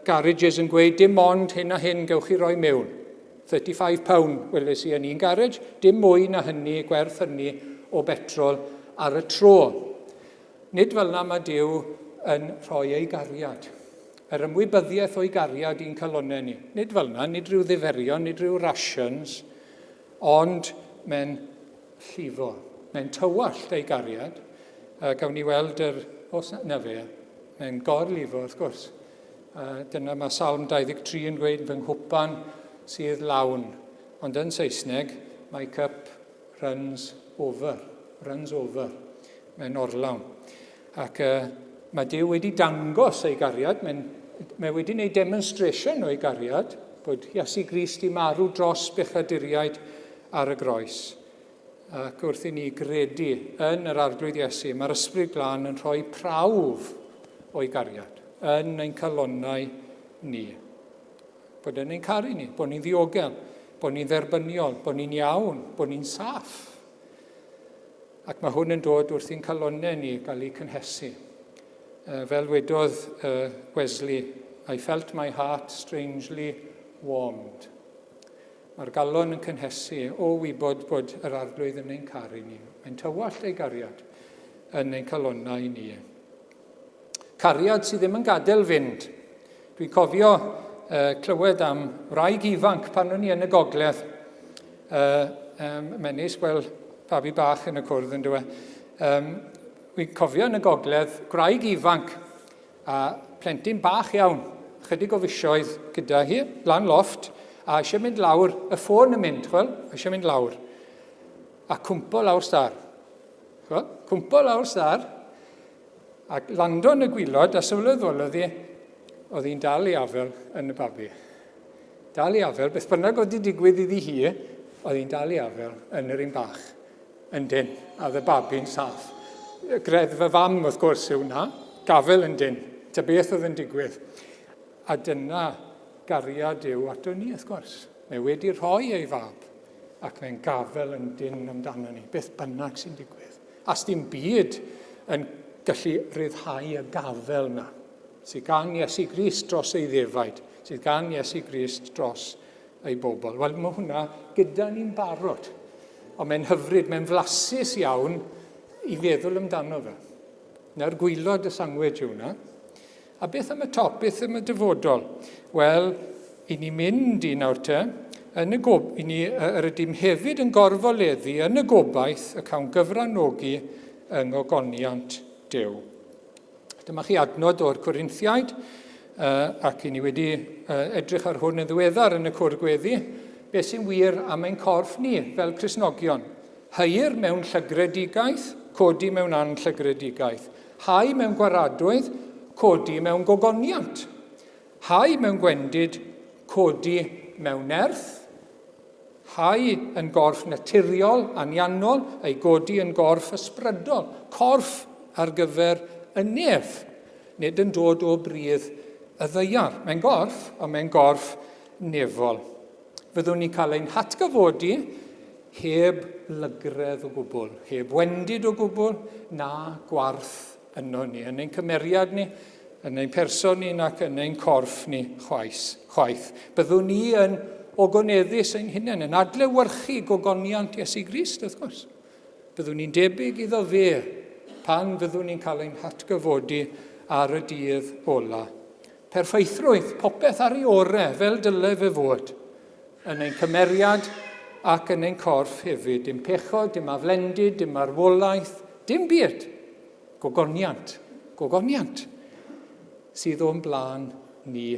garages yn gweud dim ond hyn a hyn gewch chi roi mewn. £35 weles i yn un garej, dim mwy na hynny, gwerth hynny o betrol ar y tro. Nid fel yna mae Duw yn rhoi ei gariad. Yr ymwybyddiaeth o'i gariad i'n calonnau ni. Nid fel yna, nid rhyw ddiferion, nid rhyw rations, ond mae'n llifo. Mae'n tywallt ei gariad. Gawn ni weld yr... Os na fe, mae'n gorlifo wrth gwrs. Dyna mae Salm 23 yn dweud, fy nghwpan sydd lawn. Ond yn Saesneg, my cup runs over. Runs over. Mae'n orlawn. Ac uh, mae Duw wedi dangos ei gariad, mae'n, mae wedi gwneud demonstration o'i gariad, bod Iesu Grist i marw dros bechaduriaid ar y groes. Ac wrth i ni gredu yn yr Arglwydd Iesu, mae'r Ysbryd Glân yn rhoi prawf o'i gariad yn ein calonnau ni. Bod yn ein caru ni, bod ni'n ddiogel, bod ni'n dderbyniol, bod ni'n iawn, bod ni'n saff. Ac mae hwn yn dod wrth i'n calonnau ni gael eu cynhesu. Fel wedodd Wesley, I felt my heart strangely warmed. Mae'r galon yn cynhesu o wybod bod yr Arglwydd yn ein caru ni. Mae'n tywallt ei gariad yn ein calonnau ni. Cariad sydd ddim yn gadael fynd. Dwi'n cofio uh, clywed am wraig ifanc pan o'n i yn y gogledd. Uh, um, mae'n neis gweld babi bach yn y cwrdd yn dweud. Um, Dwi'n cofio yn y gogledd, gwraig ifanc A plentyn bach iawn, chydig o fisoedd gyda hi, lan lofft, a eisiau mynd lawr, y ffôn yn mynd, chwel, eisiau mynd lawr. A cwmpo lawr star. Chwel, cwmpo lawr star, a lando yn y gwylod, a sylweddolodd hi, oedd hi'n dal i afel yn y babi. Dal i afel, beth bynnag oedd wedi digwydd iddi hi, oedd hi'n dal i afel yn yr un bach. Yndyn, a oedd y babi'n saff. Greddf y fam, wrth gwrs, yw hwnna. Gafel yn dyn. Ta beth oedd yn digwydd. A dyna gariad Duw ato ni, wrth gwrs. Mae wedi rhoi ei fab, ac mae'n gafel yn dyn amdano ni, beth bynnag sy'n digwydd. A sdim byd yn gallu rhyddhau y gafel na sydd gan Iesu Grist dros ei ddefaid, sydd gan Iesu Grist dros ei bobl. Wel, mae hwnna gyda ni'n barod. Ond mae'n hyfryd, mae'n flasus iawn i feddwl amdano fe. Na'r gwylod y sangwich yw hwnna. A beth am y top, beth am y dyfodol? Wel, i ni mynd i nawr te, yn y gob, i ni, yr ydym hefyd yn gorfoleddu yn y gobaith y cawn gyfranogi yng ngogoniant Duw. Dyma chi adnod o'r Corinthiaid, ac i ni wedi edrych ar hwn yn ddiweddar yn y cwr gweddi, beth sy'n wir am ein corff ni fel Cristnogion. Heuir mewn llygredigaeth, codi mewn anllygredigaeth. Hau mewn gwaradwydd, codi mewn gogoniant. Hau mewn gwendid, codi mewn nerth. Hau yn gorff naturiol, anianol, a'i godi yn gorff ysbrydol, corff ar gyfer y nef, nid yn dod o bridd y ddaear. Mae'n gorff, ond mae'n gorff nefol. Fyddwn ni'n cael ein hatgyfodi heb lygredd o gwbl, heb wendid o gwbl, na gwarth yno ni, yn ein cymeriad ni, yn ein person ni nac yn ein corff ni chwaith. chwaith. Byddwn ni yn ogoneddus ein hunain, yn adlewyrchu gogoniant Iesu Grist, wrth gwrs. Byddwn ni'n debyg iddo fe pan fyddwn ni'n cael ein hatgyfodi ar y dydd ola. Perffeithrwydd, popeth ar ei ore, fel dyle fe fod, yn ein cymeriad ac yn ein corff hefyd. Dim pechod, dim aflendid, dim marwolaeth, dim byd. Gogoniant, gogoniant sydd o'n blaen ni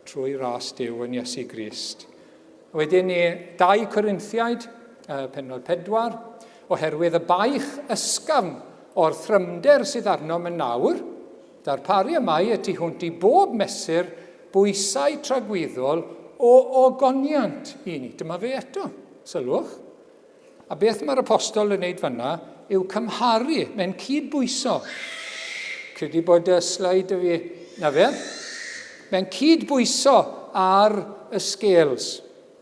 trwy ras Duw yn Iesu Grist. Wedyn ni, 2 Corinthiaid, pennod 4, oherwydd y baich ysgafn o'r thrymder sydd arnom yn nawr, darparu y mae y tu hwnt i bob mesur bwysau tragwyddol o ogoniant i ni. Dyma fe eto, sylwch. A beth mae'r apostol yn wneud fanna yw cymharu, mae'n cyd-bwyso. Credu bod y sleid y fi, na fe. Mae'n cyd-bwyso ar y scales.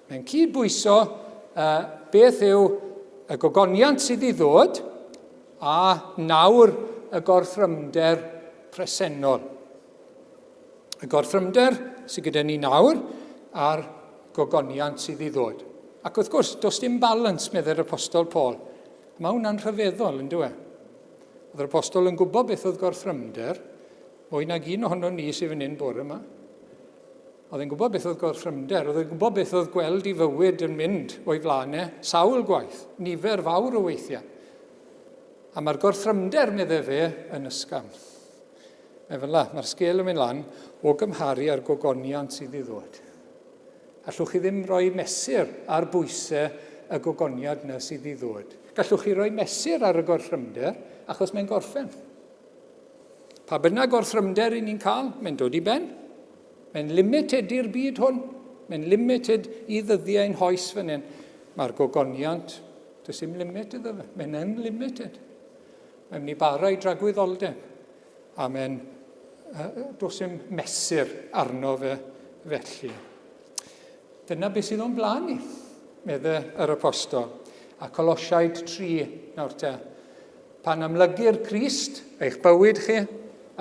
Mae'n cyd-bwyso uh, beth yw y gogoniant sydd i ddod a nawr y gorthrymder presennol. Y gorthrymder sydd gyda ni nawr a'r gogoniant sydd i ddod. Ac wrth gwrs, does dim balans, meddai'r apostol Paul. Mae hwnna'n rhyfeddol, yn dyw e? Oedd yr apostol yn gwybod beth oedd gorthrymder, mwy nag un ohono ni sydd fan hyn bore yma. Oedd e'n gwybod beth oedd gorthrymder, oedd e'n gwybod beth oedd gweld i fywyd yn mynd o'i flaen e, sawl gwaith, nifer fawr o weithiau. A mae'r gorthrymder, meddai fe, yn ysgafn. Mae fel la, mae'r sgêl yn mynd lan o gymharu â'r gogoniant sydd i ddod. Allwch chi ddim rhoi mesur ar bwysau y gogoniad yna sydd i ddod. Gallwch chi roi mesur ar y gorthrymder, achos mae'n gorffen. Pa bynnag gorthrymder i ni'n cael, mae'n dod i ben. Mae'n limited i'r byd hwn. Mae'n limited i ddyddiau ein hoes fan hyn. Mae'r gogoniant, does dim limit iddo fe. Mae'n unlimited. Mae'n mynd i bara i dragwyddoldeb. A mae'n, uh, does dim mesur arno fe felly. Dyna beth sydd o'n blaen ni, medde yr apostol. A Colosiaid 3 nawr te. Pan amlygir Crist, eich bywyd chi,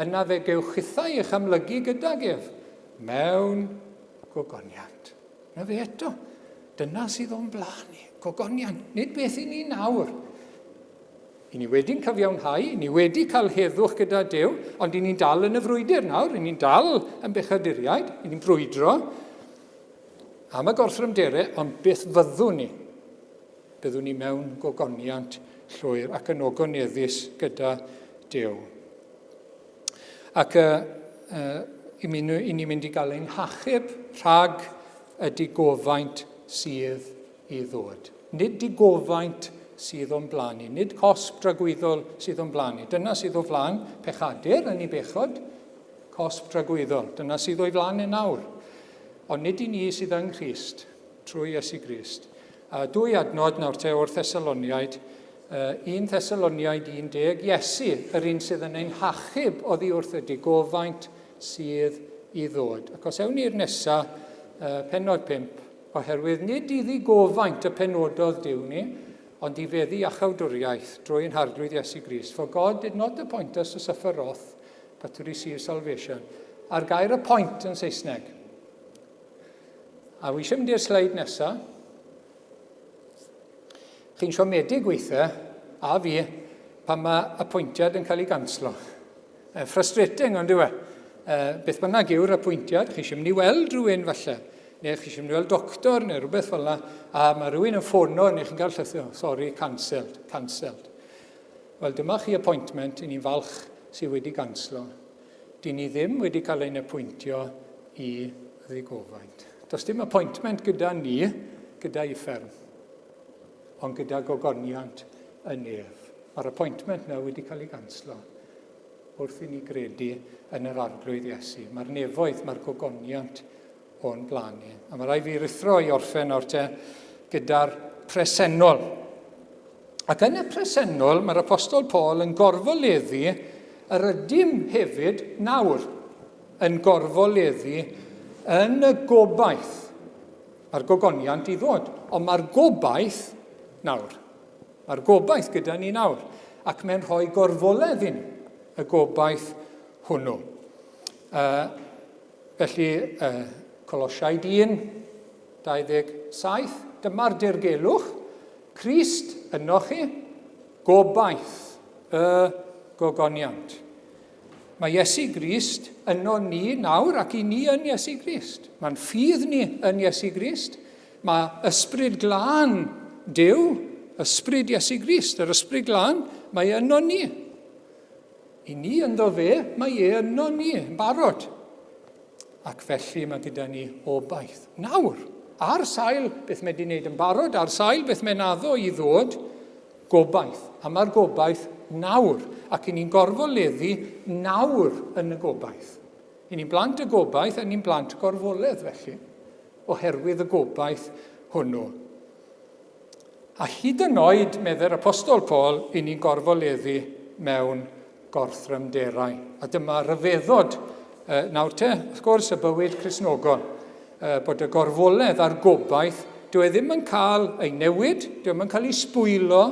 yna fe gewch chithau eich amlygu gydag ef mewn gogoniant. Na fe eto. Dyna sydd o'n blaen ni. Gogoniant. Nid beth i ni nawr. I ni wedi'n cyfiawnhau, i ni wedi cael heddwch gyda Duw, ond i ni'n dal yn y frwydr nawr, i ni'n dal yn bechaduriaid, i ni'n brwydro am y gorthrymderau, ond beth fyddwn ni? Byddwn ni mewn gogoniant llwyr ac yn ogoneddus gyda Duw. Ac uh, uh, i, mi, i ni mynd i gael ein hachub rhag y digofaint sydd i ddod. Nid digofaint sydd o'n blaen ni, nid cosb dragwyddol sydd o'n blaen ni. Dyna sydd o flaen pechadur yn ei bechod, cosb dragwyddol. Dyna sydd o'i flaen e nawr. Ond nid i ni sydd yng Nghrist, trwy Iesu Grist. A dwy adnod nawr te o'r Thessaloniaid, 1 Thessaloniaid 10, Iesu, yr un sydd yn ein hachub oddi wrth y digofaint sydd i ddod. Ac os ewn ni'r nesa, pennod 5, Oherwydd nid i ddigofaint y penododd Duw ni, ond i feddu iachawdwriaeth drwy ein Harglwydd Iesu Grist. For God did not appoint us to suffer wrath, but to receive salvation. A'r gair appoint yn Saesneg. A wi eisiau mynd i'r sleid nesaf. Chi'n siomedig weithiau, a fi, pan mae apwyntiad yn cael ei ganslo. Frustrating, ond yw e? Beth bynnag yw'r apwyntiad, chi eisiau mynd i weld rhywun falle, neu chi eisiau mynd i weld doctor neu rhywbeth fel yna, a mae rhywun yn ffono neu chi'n cael llythyr, sorry, cancelled, cancelled. Wel, dyma chi appointment, i ni'n falch sydd wedi ganslo. Dyn ni ddim wedi cael ein apwyntio i ddigofaint. Does dim appointment gyda ni, gyda uffern, ond gyda gogoniant y nef. Mae'r appointment na wedi cael ei ganslo wrth i ni gredu yn yr Arglwydd Iesu. Mae'r nefoedd, mae'r gogoniant o'n blaen ni. A mae rhaid fi ruthro i orffen nawr te gyda'r presennol. Ac yn y presennol, mae'r Apostol Paul yn gorfoleddu yr ydym hefyd nawr yn gorfoleddu yn y gobaith. Mae'r gogoniant i ddod, ond mae'r gobaith nawr. Mae'r gobaith gyda ni nawr, ac mae'n rhoi gorfoledd i ni, y gobaith hwnnw. Uh, felly, uh, Colosiaid 1, 27, dyma'r dirgelwch, Crist ynoch chi, gobaith y gogoniant. Mae Iesu Grist yno ni nawr ac i ni yn Iesu Grist. Mae'n ffydd ni yn Iesu Grist. Mae ysbryd glân Duw, ysbryd Iesu Grist, yr ysbryd glân, mae yno ni. I ni ynddo fe, mae e yno ni, yn barod. Ac felly mae gyda ni obaith. Nawr, ar sail beth mae wedi wneud yn barod, ar sail beth mae'n addo i ddod, gobaith. A mae'r gobaith nawr. Ac i ni'n gorfoleddu nawr yn y gobaith. I ni'n blant y gobaith, a ni'n blant gorfoledd felly, oherwydd y gobaith hwnnw. A hyd yn oed, meddai'r Apostol Paul, i ni'n gorfoleddu mewn gorthrymderau. A dyma ryfeddod nawr te, wrth gwrs, y bywyd Cristnogol, bod y gorfoledd a'r gobaith, dyw e ddim yn cael ei newid, dyw e ddim yn cael ei sbwylo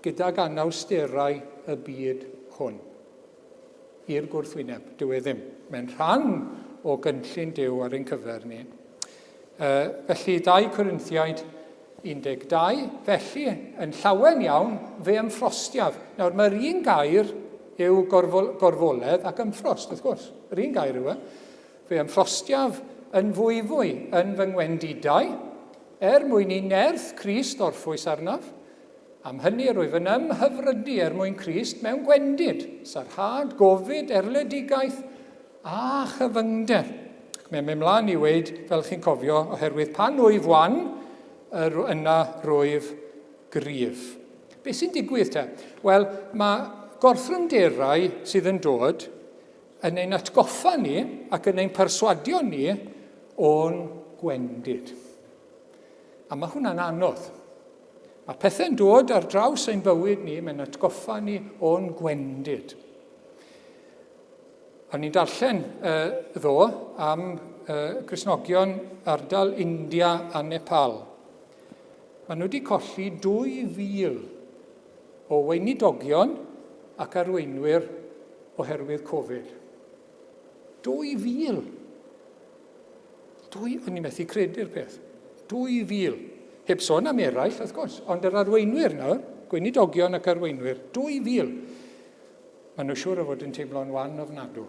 gydag anawsterau y byd hwn. I'r gwrthwyneb, dyw e ddim. Mae'n rhan o gynllun Duw ar ein cyfer ni. Felly, 2 Corinthiaid 12, felly, yn llawen iawn, fe ymffrostiaf. Nawr, mae'r un gair yw gorfol, gorfoledd ac ymffrost, wrth gwrs. Yr un gair yw e. Fe ymffrostiaf yn fwyfwy yn fy ngwendidau, er mwyn i nerth Crist orffwys arnaf. Am hynny rwyf yn ymhyfrydu er mwyn Crist mewn gwendid, sarhad, gofid, erledigaeth a chyfyngder. Ac mae'n mynd mlaen i weud, fel chi'n cofio, oherwydd pan wyf wan, yr yna rwyf gryf. Be sy'n digwydd te? Wel, mae gorthrymderau sydd yn dod yn ein atgoffa ni ac yn ein perswadio ni o'n gwendid. A mae hwnna'n anodd. Mae pethau'n dod ar draws ein bywyd ni, mae'n atgoffa ni o'n gwendid. O'n i'n darllen uh, ddo am uh, Gristnogion ardal India a Nepal. Maen nhw wedi colli 2,000 o weinidogion ac arweinwyr oherwydd Covid. 2,000! Dwy, o'n i'n methu credu'r peth. 2,000. Heb sôn am eraill, wrth gwrs, ond yr arweinwyr nawr, gweinidogion ac arweinwyr, 2,000. Maen nhw siŵr o fod yn teimlo'n wan ofnadw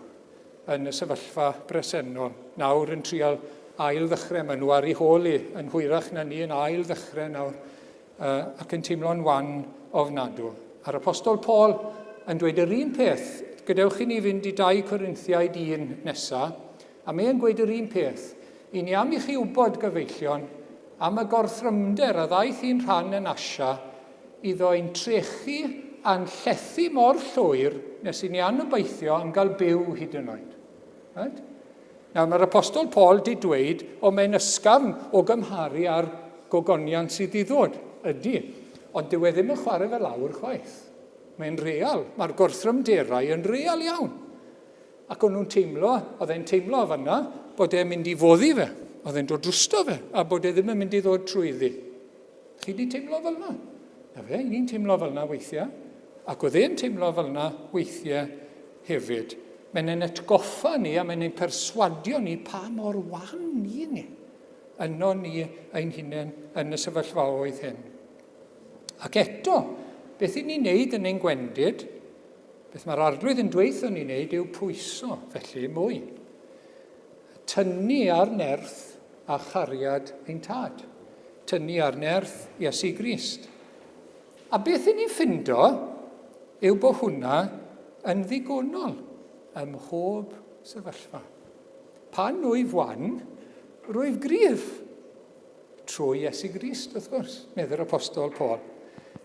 yn y sefyllfa bresennol. Nawr yn trial ail ddechrau, maen nhw ar ei hôl i yn hwyrach na ni yn ail ddechrau nawr ac yn teimlo'n wan ofnadw. A'r Apostol Paul yn dweud yr un peth, gadewch i ni fynd i 2 Corinthiaid 1 nesaf, A mae e'n gweud yr un peth. I ni am i chi wybod, gyfeillion, am y gorthrymder a ddaeth i'n rhan yn Asia, iddo ein trechu a'n llethu mor llwyr nes i ni anobeithio am gael byw hyd yn oed. Right? Nawr, mae'r Apostol Paul di dweud, o mae'n ysgafn o gymharu â'r gogoniant sydd i ddod. Ydy. Ond dyw e ddim yn chwarae fe lawr chwaith. Mae'n real. Mae'r gorthrymderau yn real iawn. Ac o'n nhw'n teimlo, oedd e'n teimlo fanna, bod e'n mynd i foddi fe. Oedd e'n dod drosto fe, a bod e ddim yn mynd i ddod trwyddi. Chi di teimlo fel yna? Na fe, ni'n teimlo fel yna weithiau. Ac oedd e'n teimlo fel yna weithiau hefyd. Mae'n ein atgoffa ni a mae'n ein perswadio ni pa mor wan ni ni. Yno ni ein hunain yn y sefyllfaoedd hyn. Ac eto, beth i ni'n neud yn ein gwendid, Beth mae'r Arglwydd yn dweutho ni wneud yw pwyso, felly, mwy. Tynnu ar nerth a chariad ein tad. Tynnu ar nerth Iesu Grist. A beth i ni'n ffindo yw bod hwnna yn ddigonol ym mhob sefyllfa. Pan wyf wan, rwyf gryf. Trwy Iesu Grist, wrth gwrs, meddai'r Apostol Paul.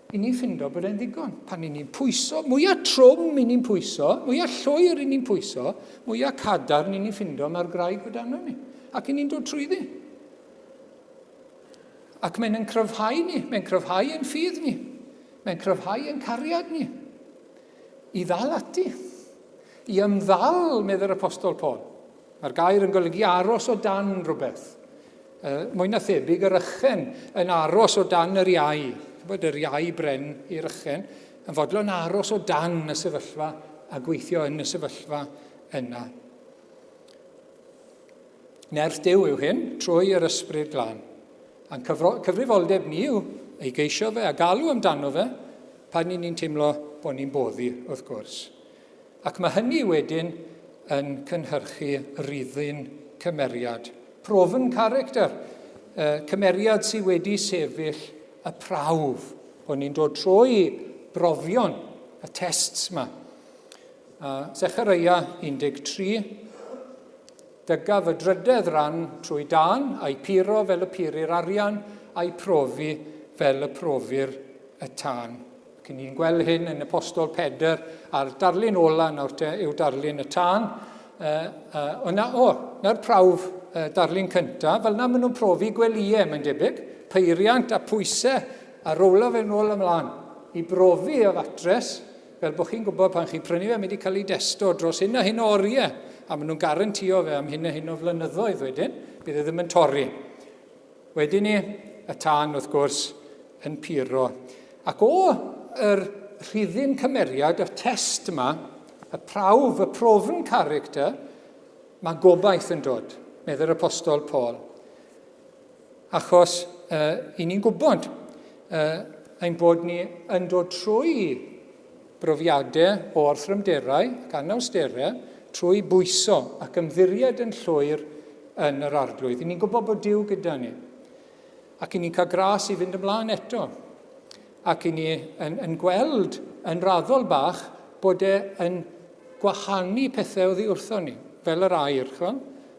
I ni'n ffindo bod e'n ddigon. Pan i ni'n pwyso, mwyaf trwm i ni'n pwyso, mwyaf llwyr i ni'n pwyso, mwyaf cadarn i ni'n ffindo mae'r graig o dan ni. Ac i ni'n dod trwyddi. Ac mae'n yn cryfhau ni, mae'n cryfhau yn ffydd ni, mae'n cryfhau yn cariad ni. I ddal ati, i ymddal, meddai'r Apostol Paul. Mae'r gair yn golygu aros o dan rhywbeth. Mwy na thebyg yr ychen yn aros o dan yr iau. Bod yr iau bren i'r ychen yn fodlon aros o dan y sefyllfa a gweithio yn y sefyllfa yna. Nerth Duw yw hyn, trwy yr Ysbryd Glân. A'n cyfrifoldeb ni yw ei geisio fe a galw amdano fe pan ni'n teimlo bod ni'n boddi, wrth gwrs. Ac mae hynny wedyn yn cynhyrchu rhyddyn cymeriad. Proven character, cymeriad sydd wedi sefyll y prawf, bod ni'n dod trwy brofion, y tests yma. A Zechareia 13, dygaf y drydedd ran trwy dân, a'i puro fel y purir arian, a'i profi fel y profir y tân. Ac ni'n gweld hyn yn Apostol Pedr, a'r darlun ola nawr te yw darlun y tân. O, na, o, na'r prawf darlun cyntaf, fel na maen nhw'n profi gwelyau, mae'n debyg, peiriant a pwysau a rowlo fe nôl ymlaen i brofi y fatres, fel bod chi'n gwybod pan chi'n prynu fe, mae wedi cael ei desto dros hyn a hyn o oriau, a maen nhw'n garantio fe am hyn a hyn o flynyddoedd wedyn, bydd e ddim yn torri. Wedyn ni, y tân wrth gwrs yn puro. Ac o yr rhifyn cymeriad, y test yma, y prawf, y proven character, mae gobaith yn dod, meddai'r Apostol Paul. Achos i ni'n gwybod ein bod ni yn dod trwy brofiadau o orthrymderau ac anawsterau trwy bwyso ac ymddiried yn llwyr yn yr Arglwydd. I ni'n gwybod bod Duw gyda ni. Ac i ni'n cael gras i fynd ymlaen eto. Ac i ni yn, yn gweld yn raddol bach bod e yn gwahanu pethau oddi wrtho ni, fel yr air. Chwa?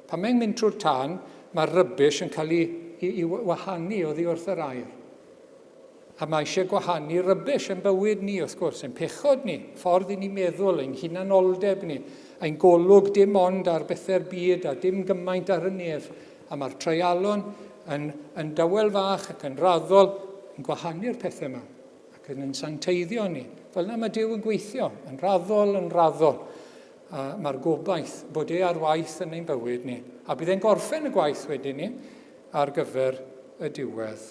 Pan mae'n mynd trwy'r tân, mae'r rubbish yn cael ei, ei, ei wahanu oddi wrth yr air. A mae eisiau gwahanu rubbish yn bywyd ni, wrth gwrs, ein pechod ni, ffordd i ni meddwl, ein hunanoldeb ni, ein golwg dim ond ar bethau'r byd a dim gymaint ar y nef. A mae'r treialon yn, yn dawel fach ac yn raddol yn gwahanu'r pethau yma ac yn yn sancteiddio ni. Fel yna mae Duw yn gweithio, yn raddol, yn raddol. A mae'r gobaith bod e ar waith yn ein bywyd ni. A bydd e'n gorffen y gwaith wedyn ni ar gyfer y diwedd.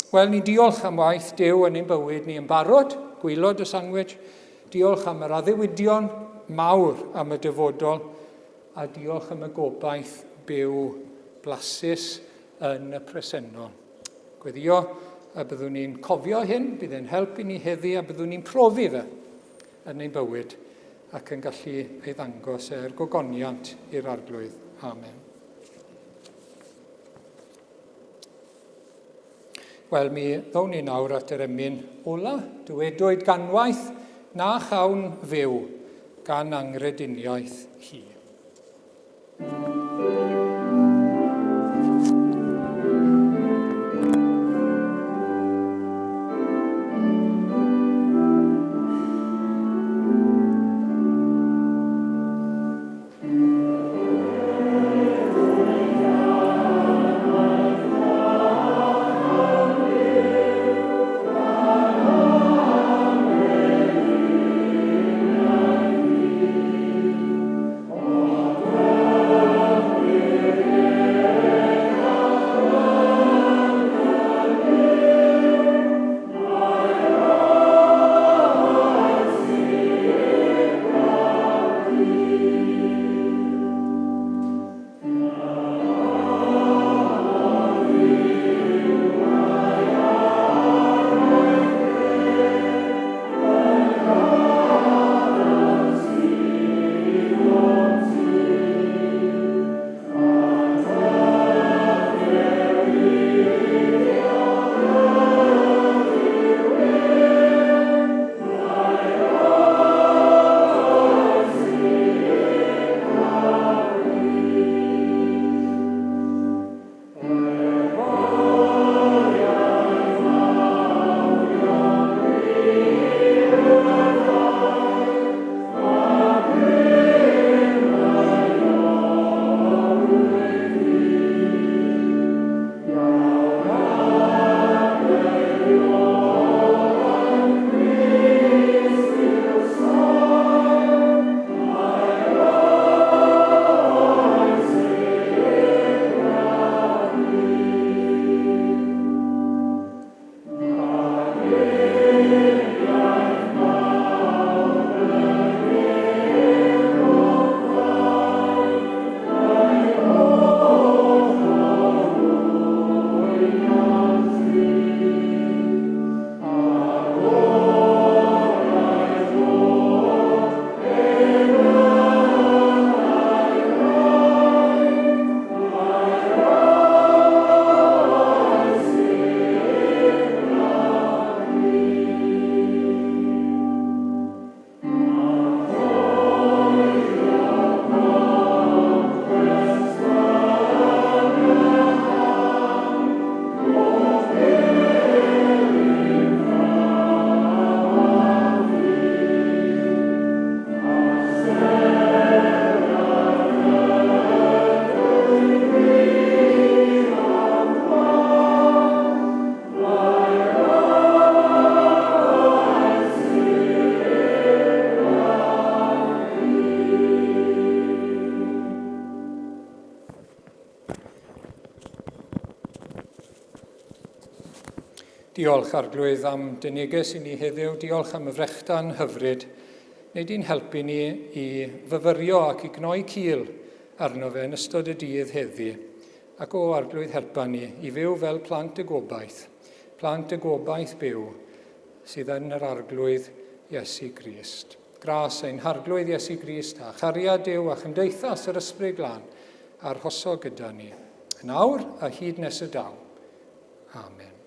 Wel, ni'n diolch am waith Duw yn ein bywyd ni yn barod, gwylod y sandwich, diolch am yr addewidion mawr am y dyfodol, a diolch am y gobaith byw blasus yn y presennol. Gweddio y byddwn ni'n cofio hyn, bydd e'n help i ni heddi a byddwn ni'n profi fe yn ein bywyd ac yn gallu ei ddangos er gogoniant i'r Arglwydd. Amen. Wel, mi ddown ni nawr at yr emyn ola. Dywedwyd ganwaith na chawn fyw gan angrediniaeth hi. Diolch, Arglwydd, am dy neges i ni heddiw. Diolch am y frechdan hyfryd. Neu di'n helpu ni i fyfyrio ac i gnoi cil arno fe yn ystod y dydd heddi. Ac o, Arglwydd, helpa ni i fyw fel plant y gobaith, plant y gobaith byw sydd yn yr Arglwydd Iesu Grist. Gras ein Harglwydd Iesu Grist a chariad Duw a chymdeithas yr Ysbryd Glân arhoso gyda ni, yn awr a hyd nes y daw. Amen.